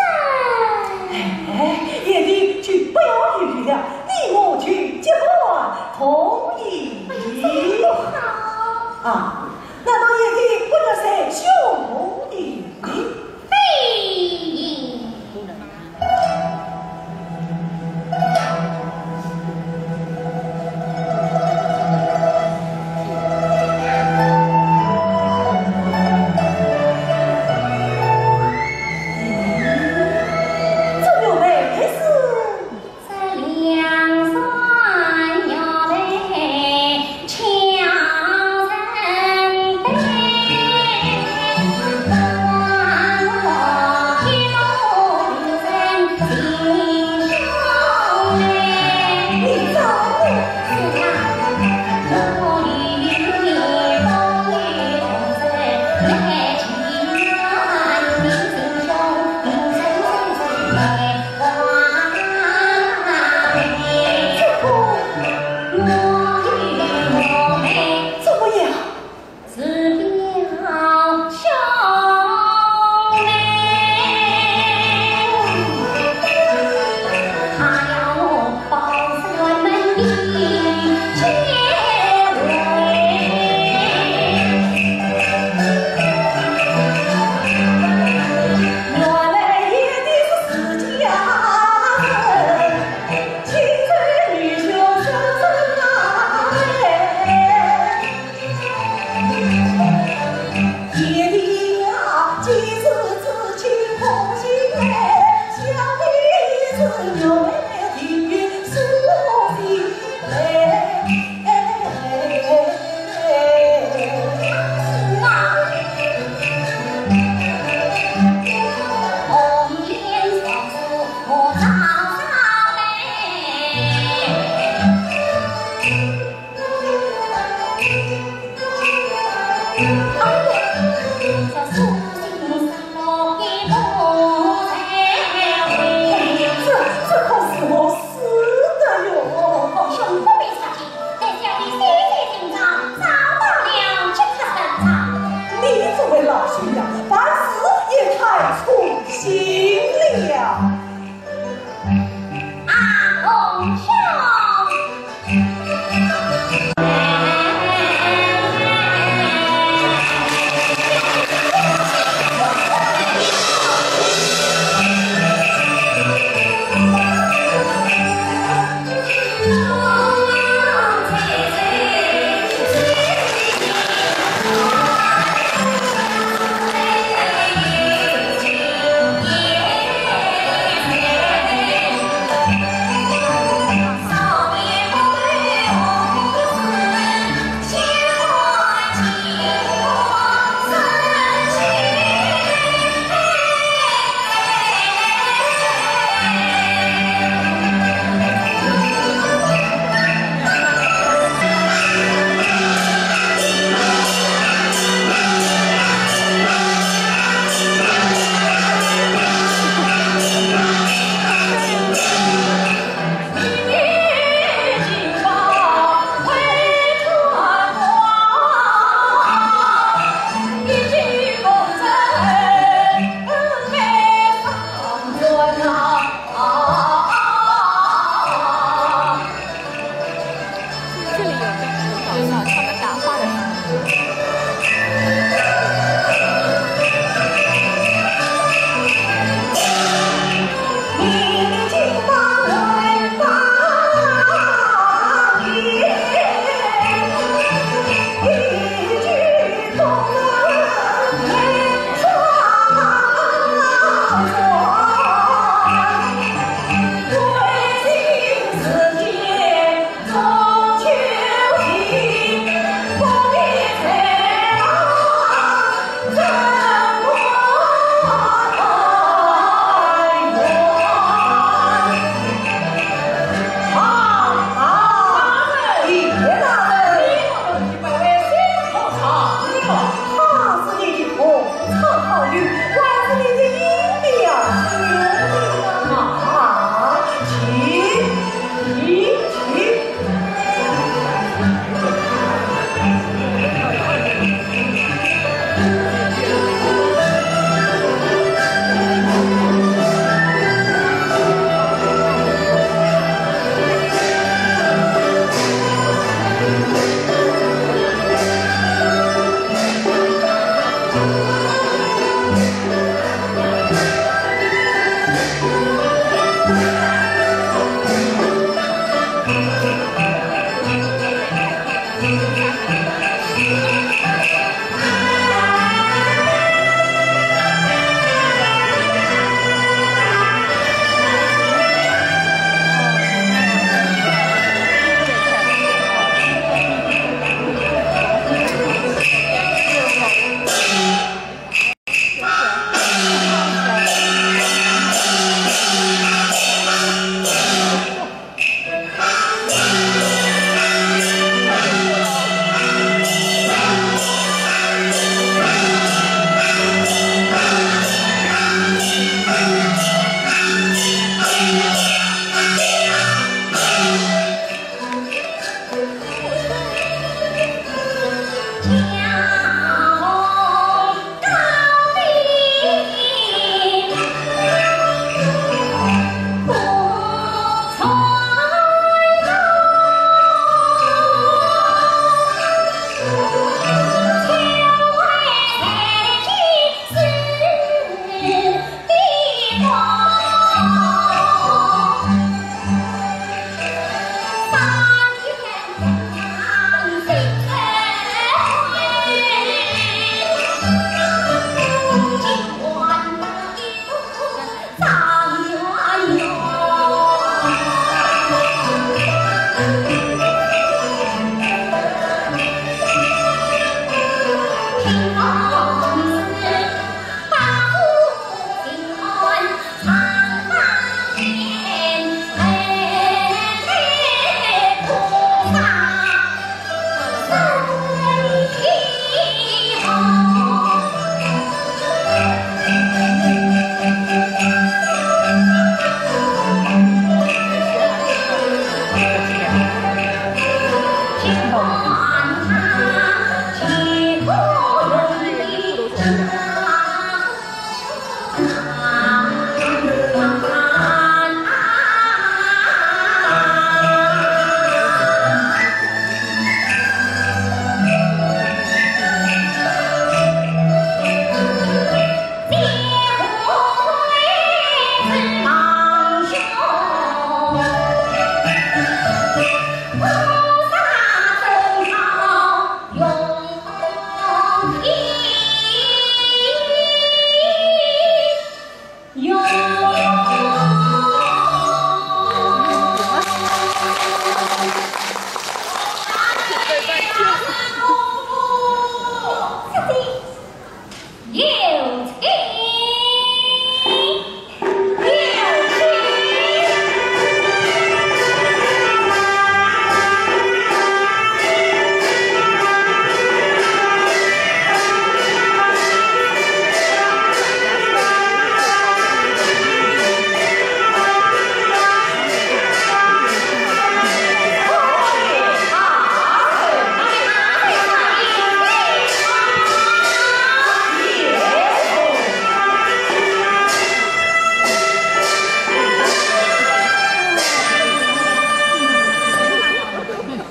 哎，贤弟就不要犹豫了，你我就结拜同姻。哎呀，这个不好。啊，难道贤弟不认识兄弟？非也。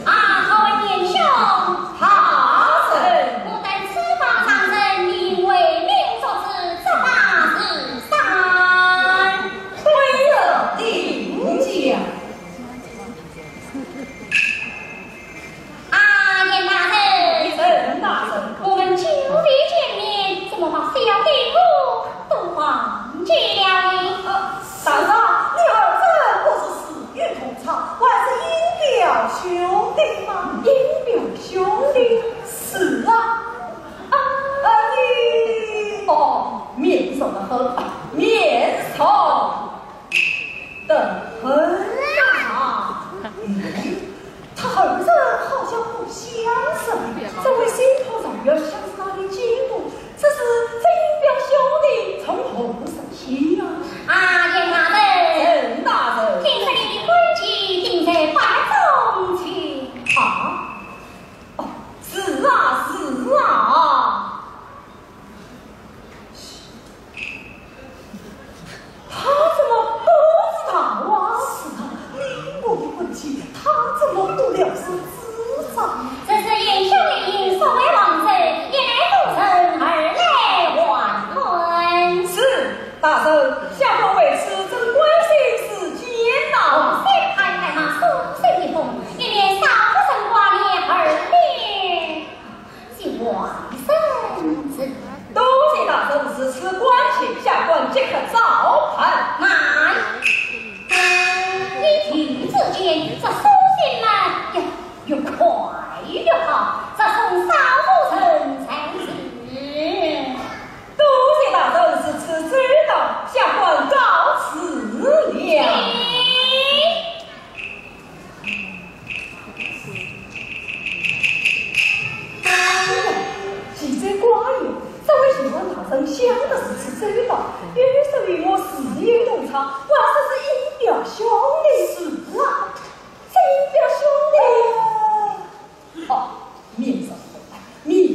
啊，好，文英兄。好。我等此番上任，你为民作主，这把是啥？对了，定家。啊，严大人。陈大人。我们久未见面，怎么把小的我都忘记了呢？呃，大人，你儿子不是死 与同窗，还是英表兄弟吗？英表兄弟？是啊。啊，呃，你，哦，面熟得很，面熟得很啊。嗯，他儿子好像不相识，这位新同窗像是哪里见过？ 这是英表兄弟，从何说起呀？啊，严大人。陈大人。听说你的官职定在八中去。啊？哦，是啊，是啊。 他怎么不知道啊？是啊，你我的问题，他怎么不了如指掌？这是严兄令，速回王府，一来复命，二来还魂。是，大人，下官为此正关心事件呢。王三太太嘛，书信一封，一面少不曾挂念，二面 是外甥子。多谢大人如此关心，下官即刻照办。慢，你去之前，这书信嘛，要越快越好，这封少夫人才是。多谢大人如此周到，下官告辞了。 哎呀，奇哉怪哉，这位巡按大人想得如此周到，又说与我死于同窗，还说是英表兄弟。是啊，是英表兄弟。哦，面熟，面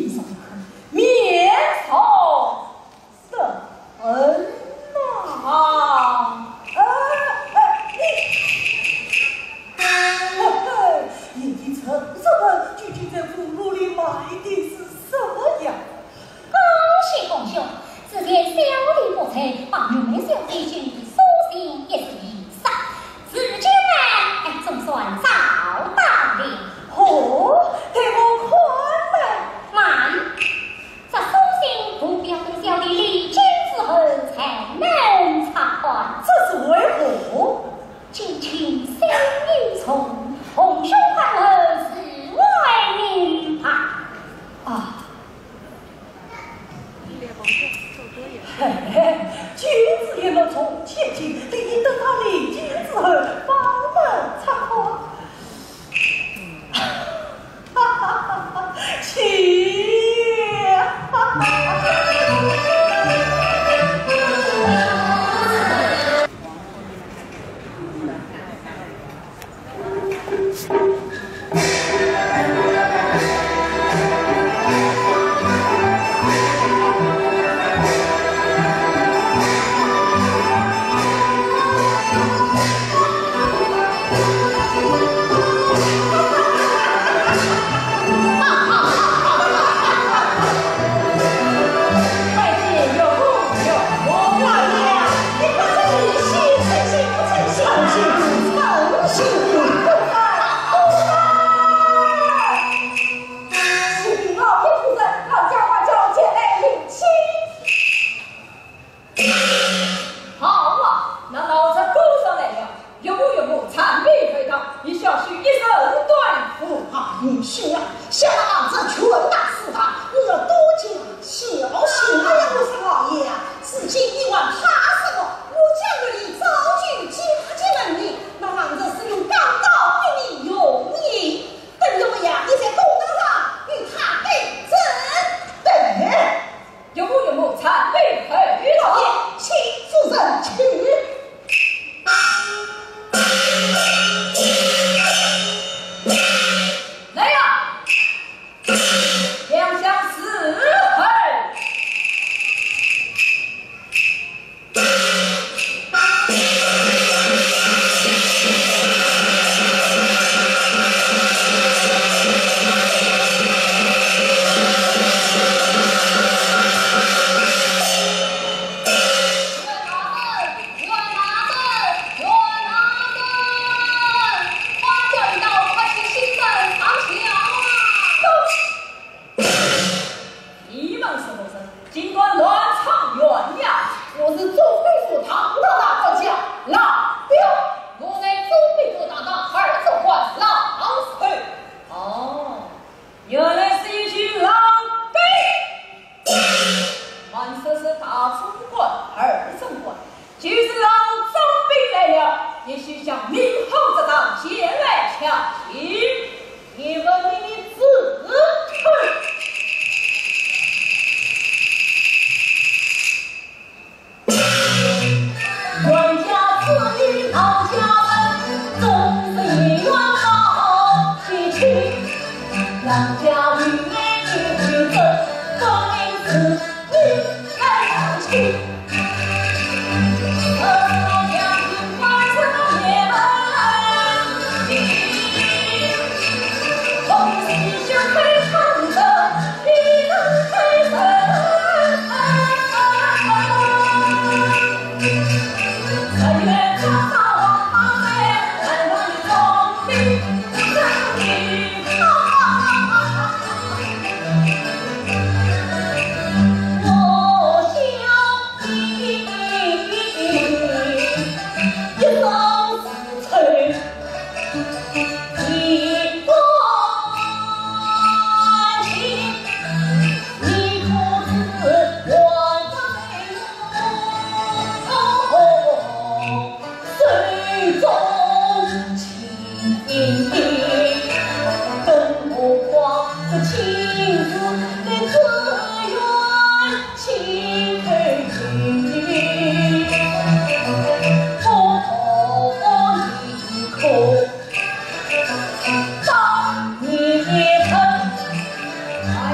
院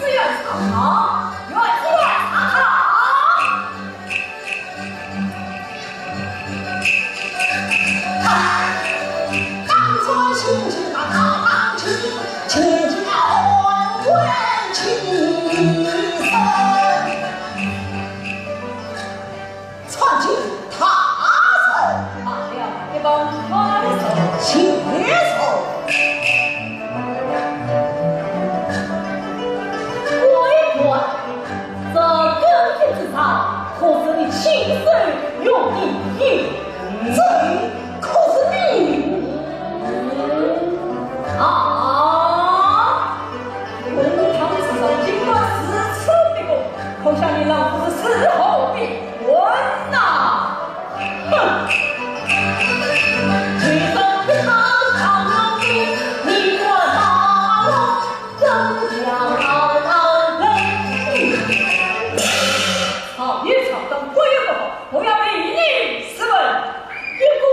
子院唱堂，院子院唱堂。当官清净那大堂去，清净要还原清净。 参见大人。罢了，一旁看守。谢谢。我一看，这更衣之上，可是你亲手用的。这可是你？啊！我一旁之上，尽管如此的我，可想你老夫是时候的。 混呐！哼！你这个大老爷，你管大王怎样人？吵也吵得不亦乐乎，我要理你十分。一个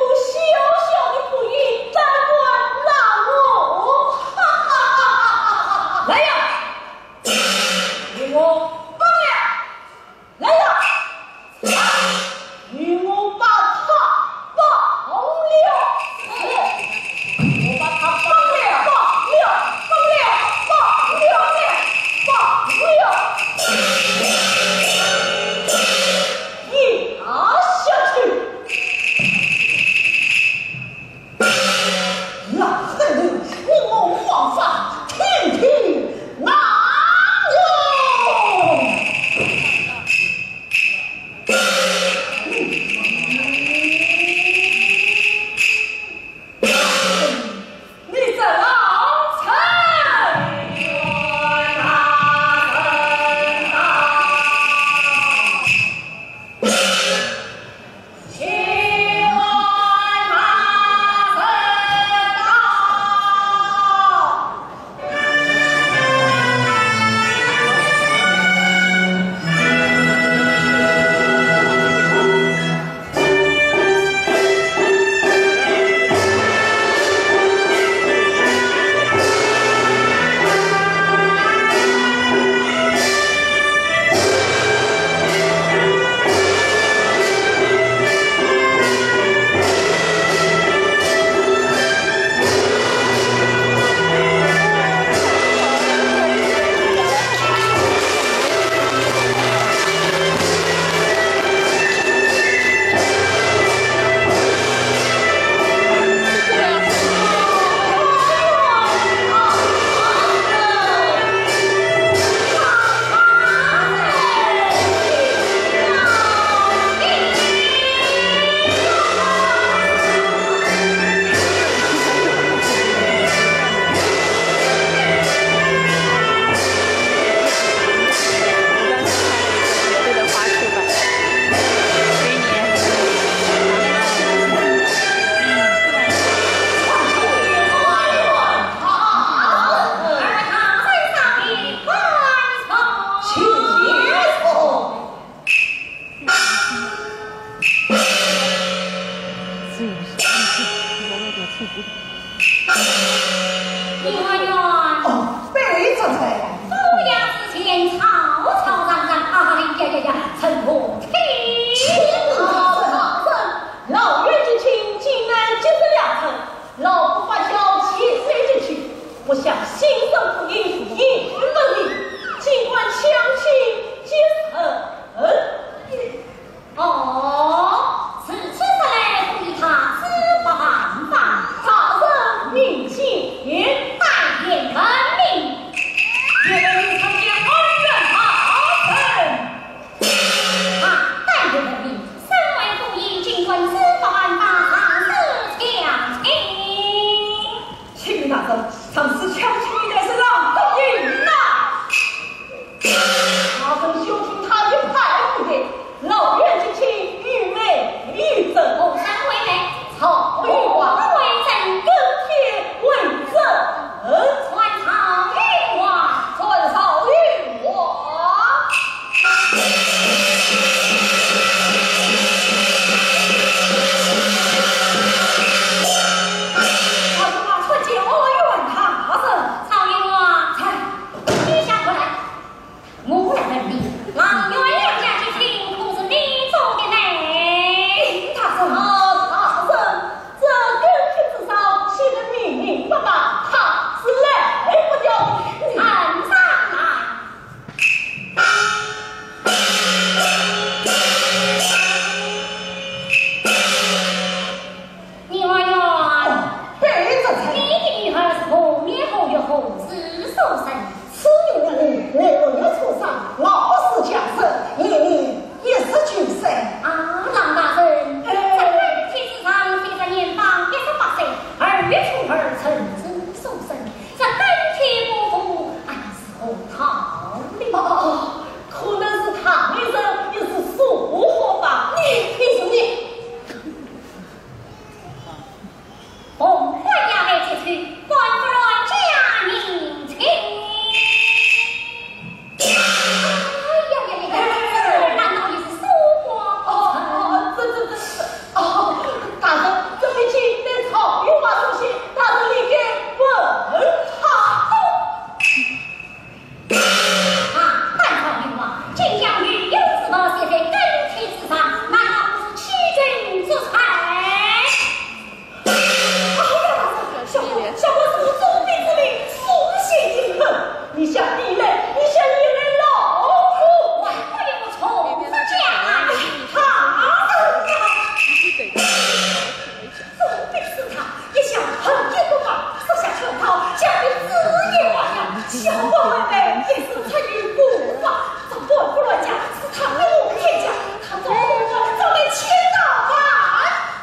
一时出于不法，这官府乱家是他恶天家，他早晚要遭来千刀万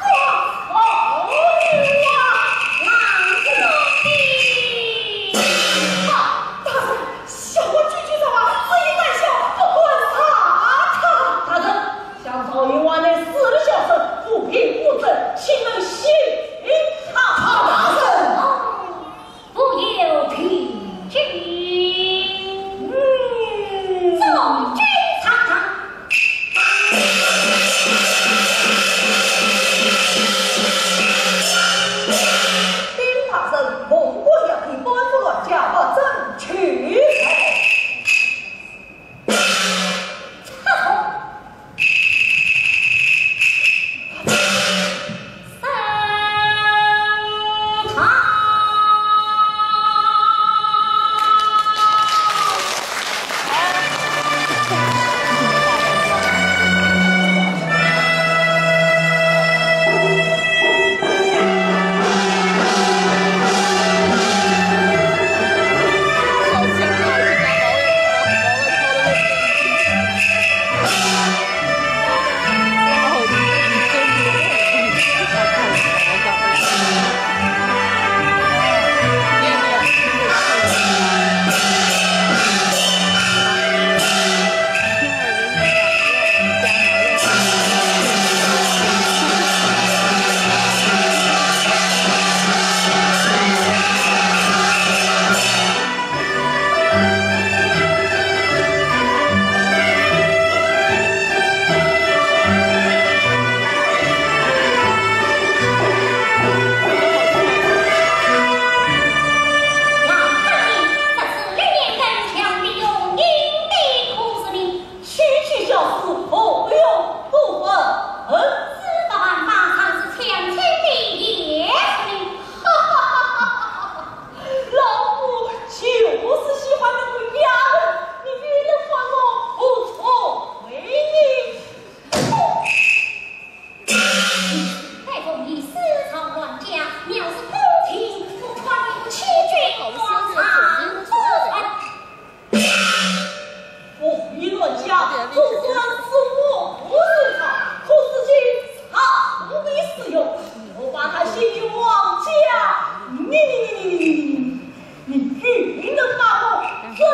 剐。哦，那是的。啊，大人，小官句句在话，此言难消，不敢杀他。大人，想赵员外乃死了小生，无凭无证，岂能信他？大人。 不由凭据。嗯。众军上堂。禀大人，凤冠要被官府乱家不准取回。 区区小事，何用不问？司法办法上是强奸的也是你。哈哈哈哈哈哈！老夫就是喜欢那个丫头，你非但还我，我错为你。哼！ 太公以私藏乱家，藐视公情，不穿一个欺君罔上之罪。我与乱家，就算是我不是他，可是今他不必私用，我把他写入王家。你你你你你你你，你，你能把我怎么样？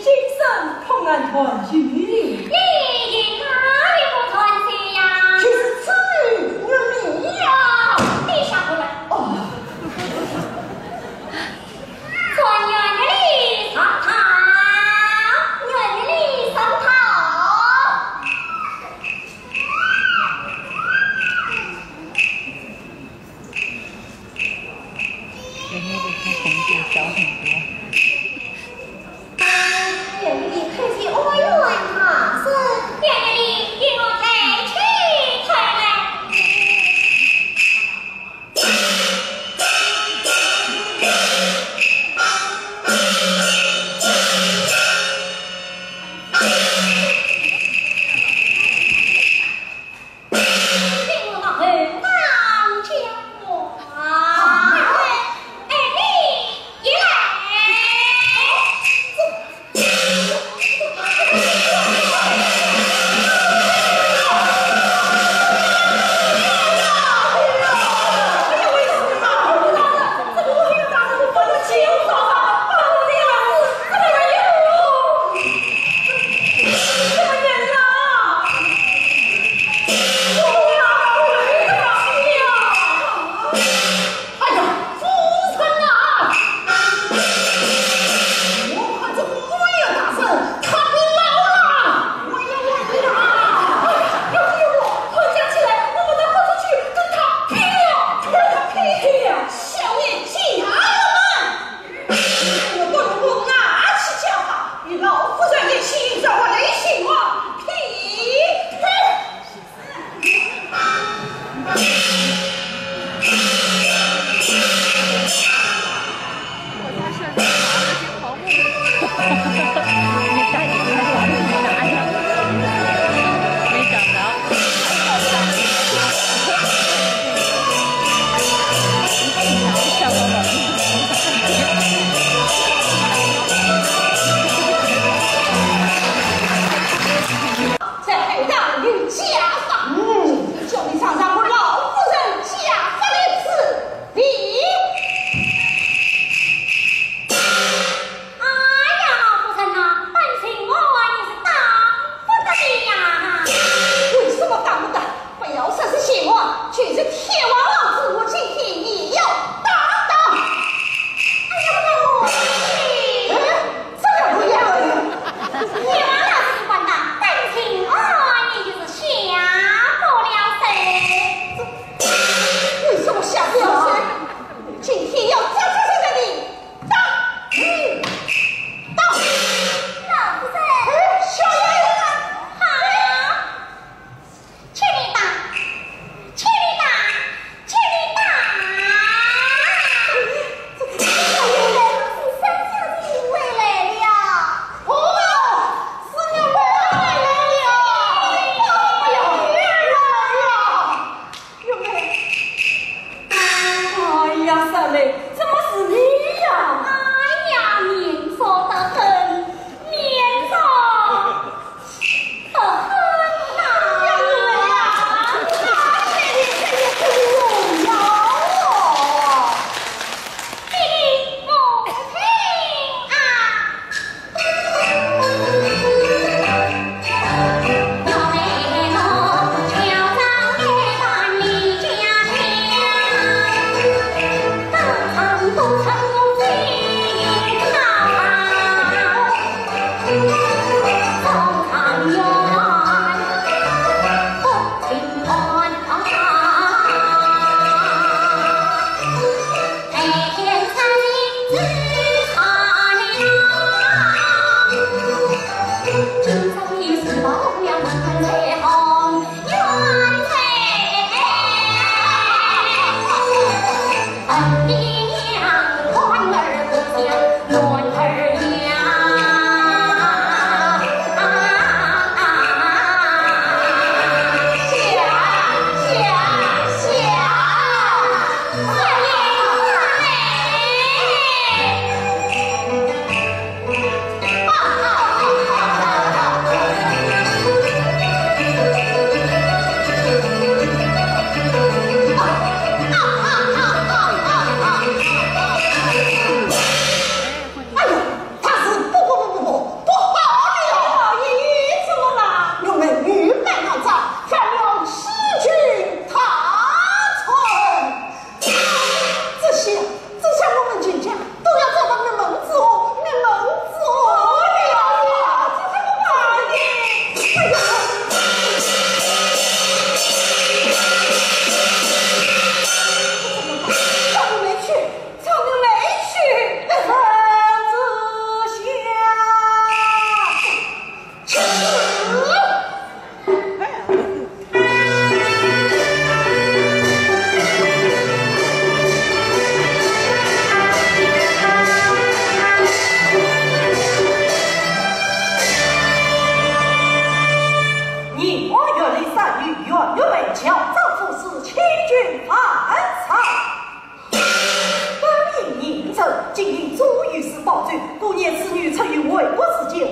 今生碰俺团聚哩。你与他也不团聚呀？就是此女与你呀。你下不来。哦。穿越日里上套，越日里上套。 人家的他红度小很多。愿你可以安然大事，愿你与我抬起头来。 哎呀，夫人啊！我看这个官员大人，他不老了！哎呀，我的啊！哎呀，要不我捆绑起来，我们到后头去跟他拼了，跟他拼拼了！小年家们，我不如拿起家法，与老夫人一起，让我来寻我拼拼。 没想到。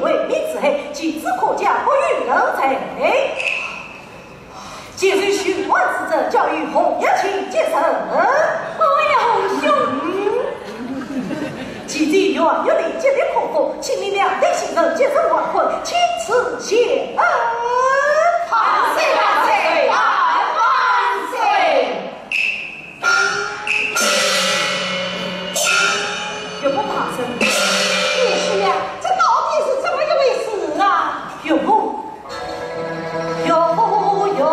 为民除害，其子可嘉，不予人罪。既然寻案之责，交与洪月卿接受。哎呀，洪兄。既知袁月卿极力克服，请你两队行人接受围困，钦此谢恩。万岁万岁万万岁！ 岳父大人。贤婿呀，这到底是怎么一回事啊？岳父，岳父，岳父啊！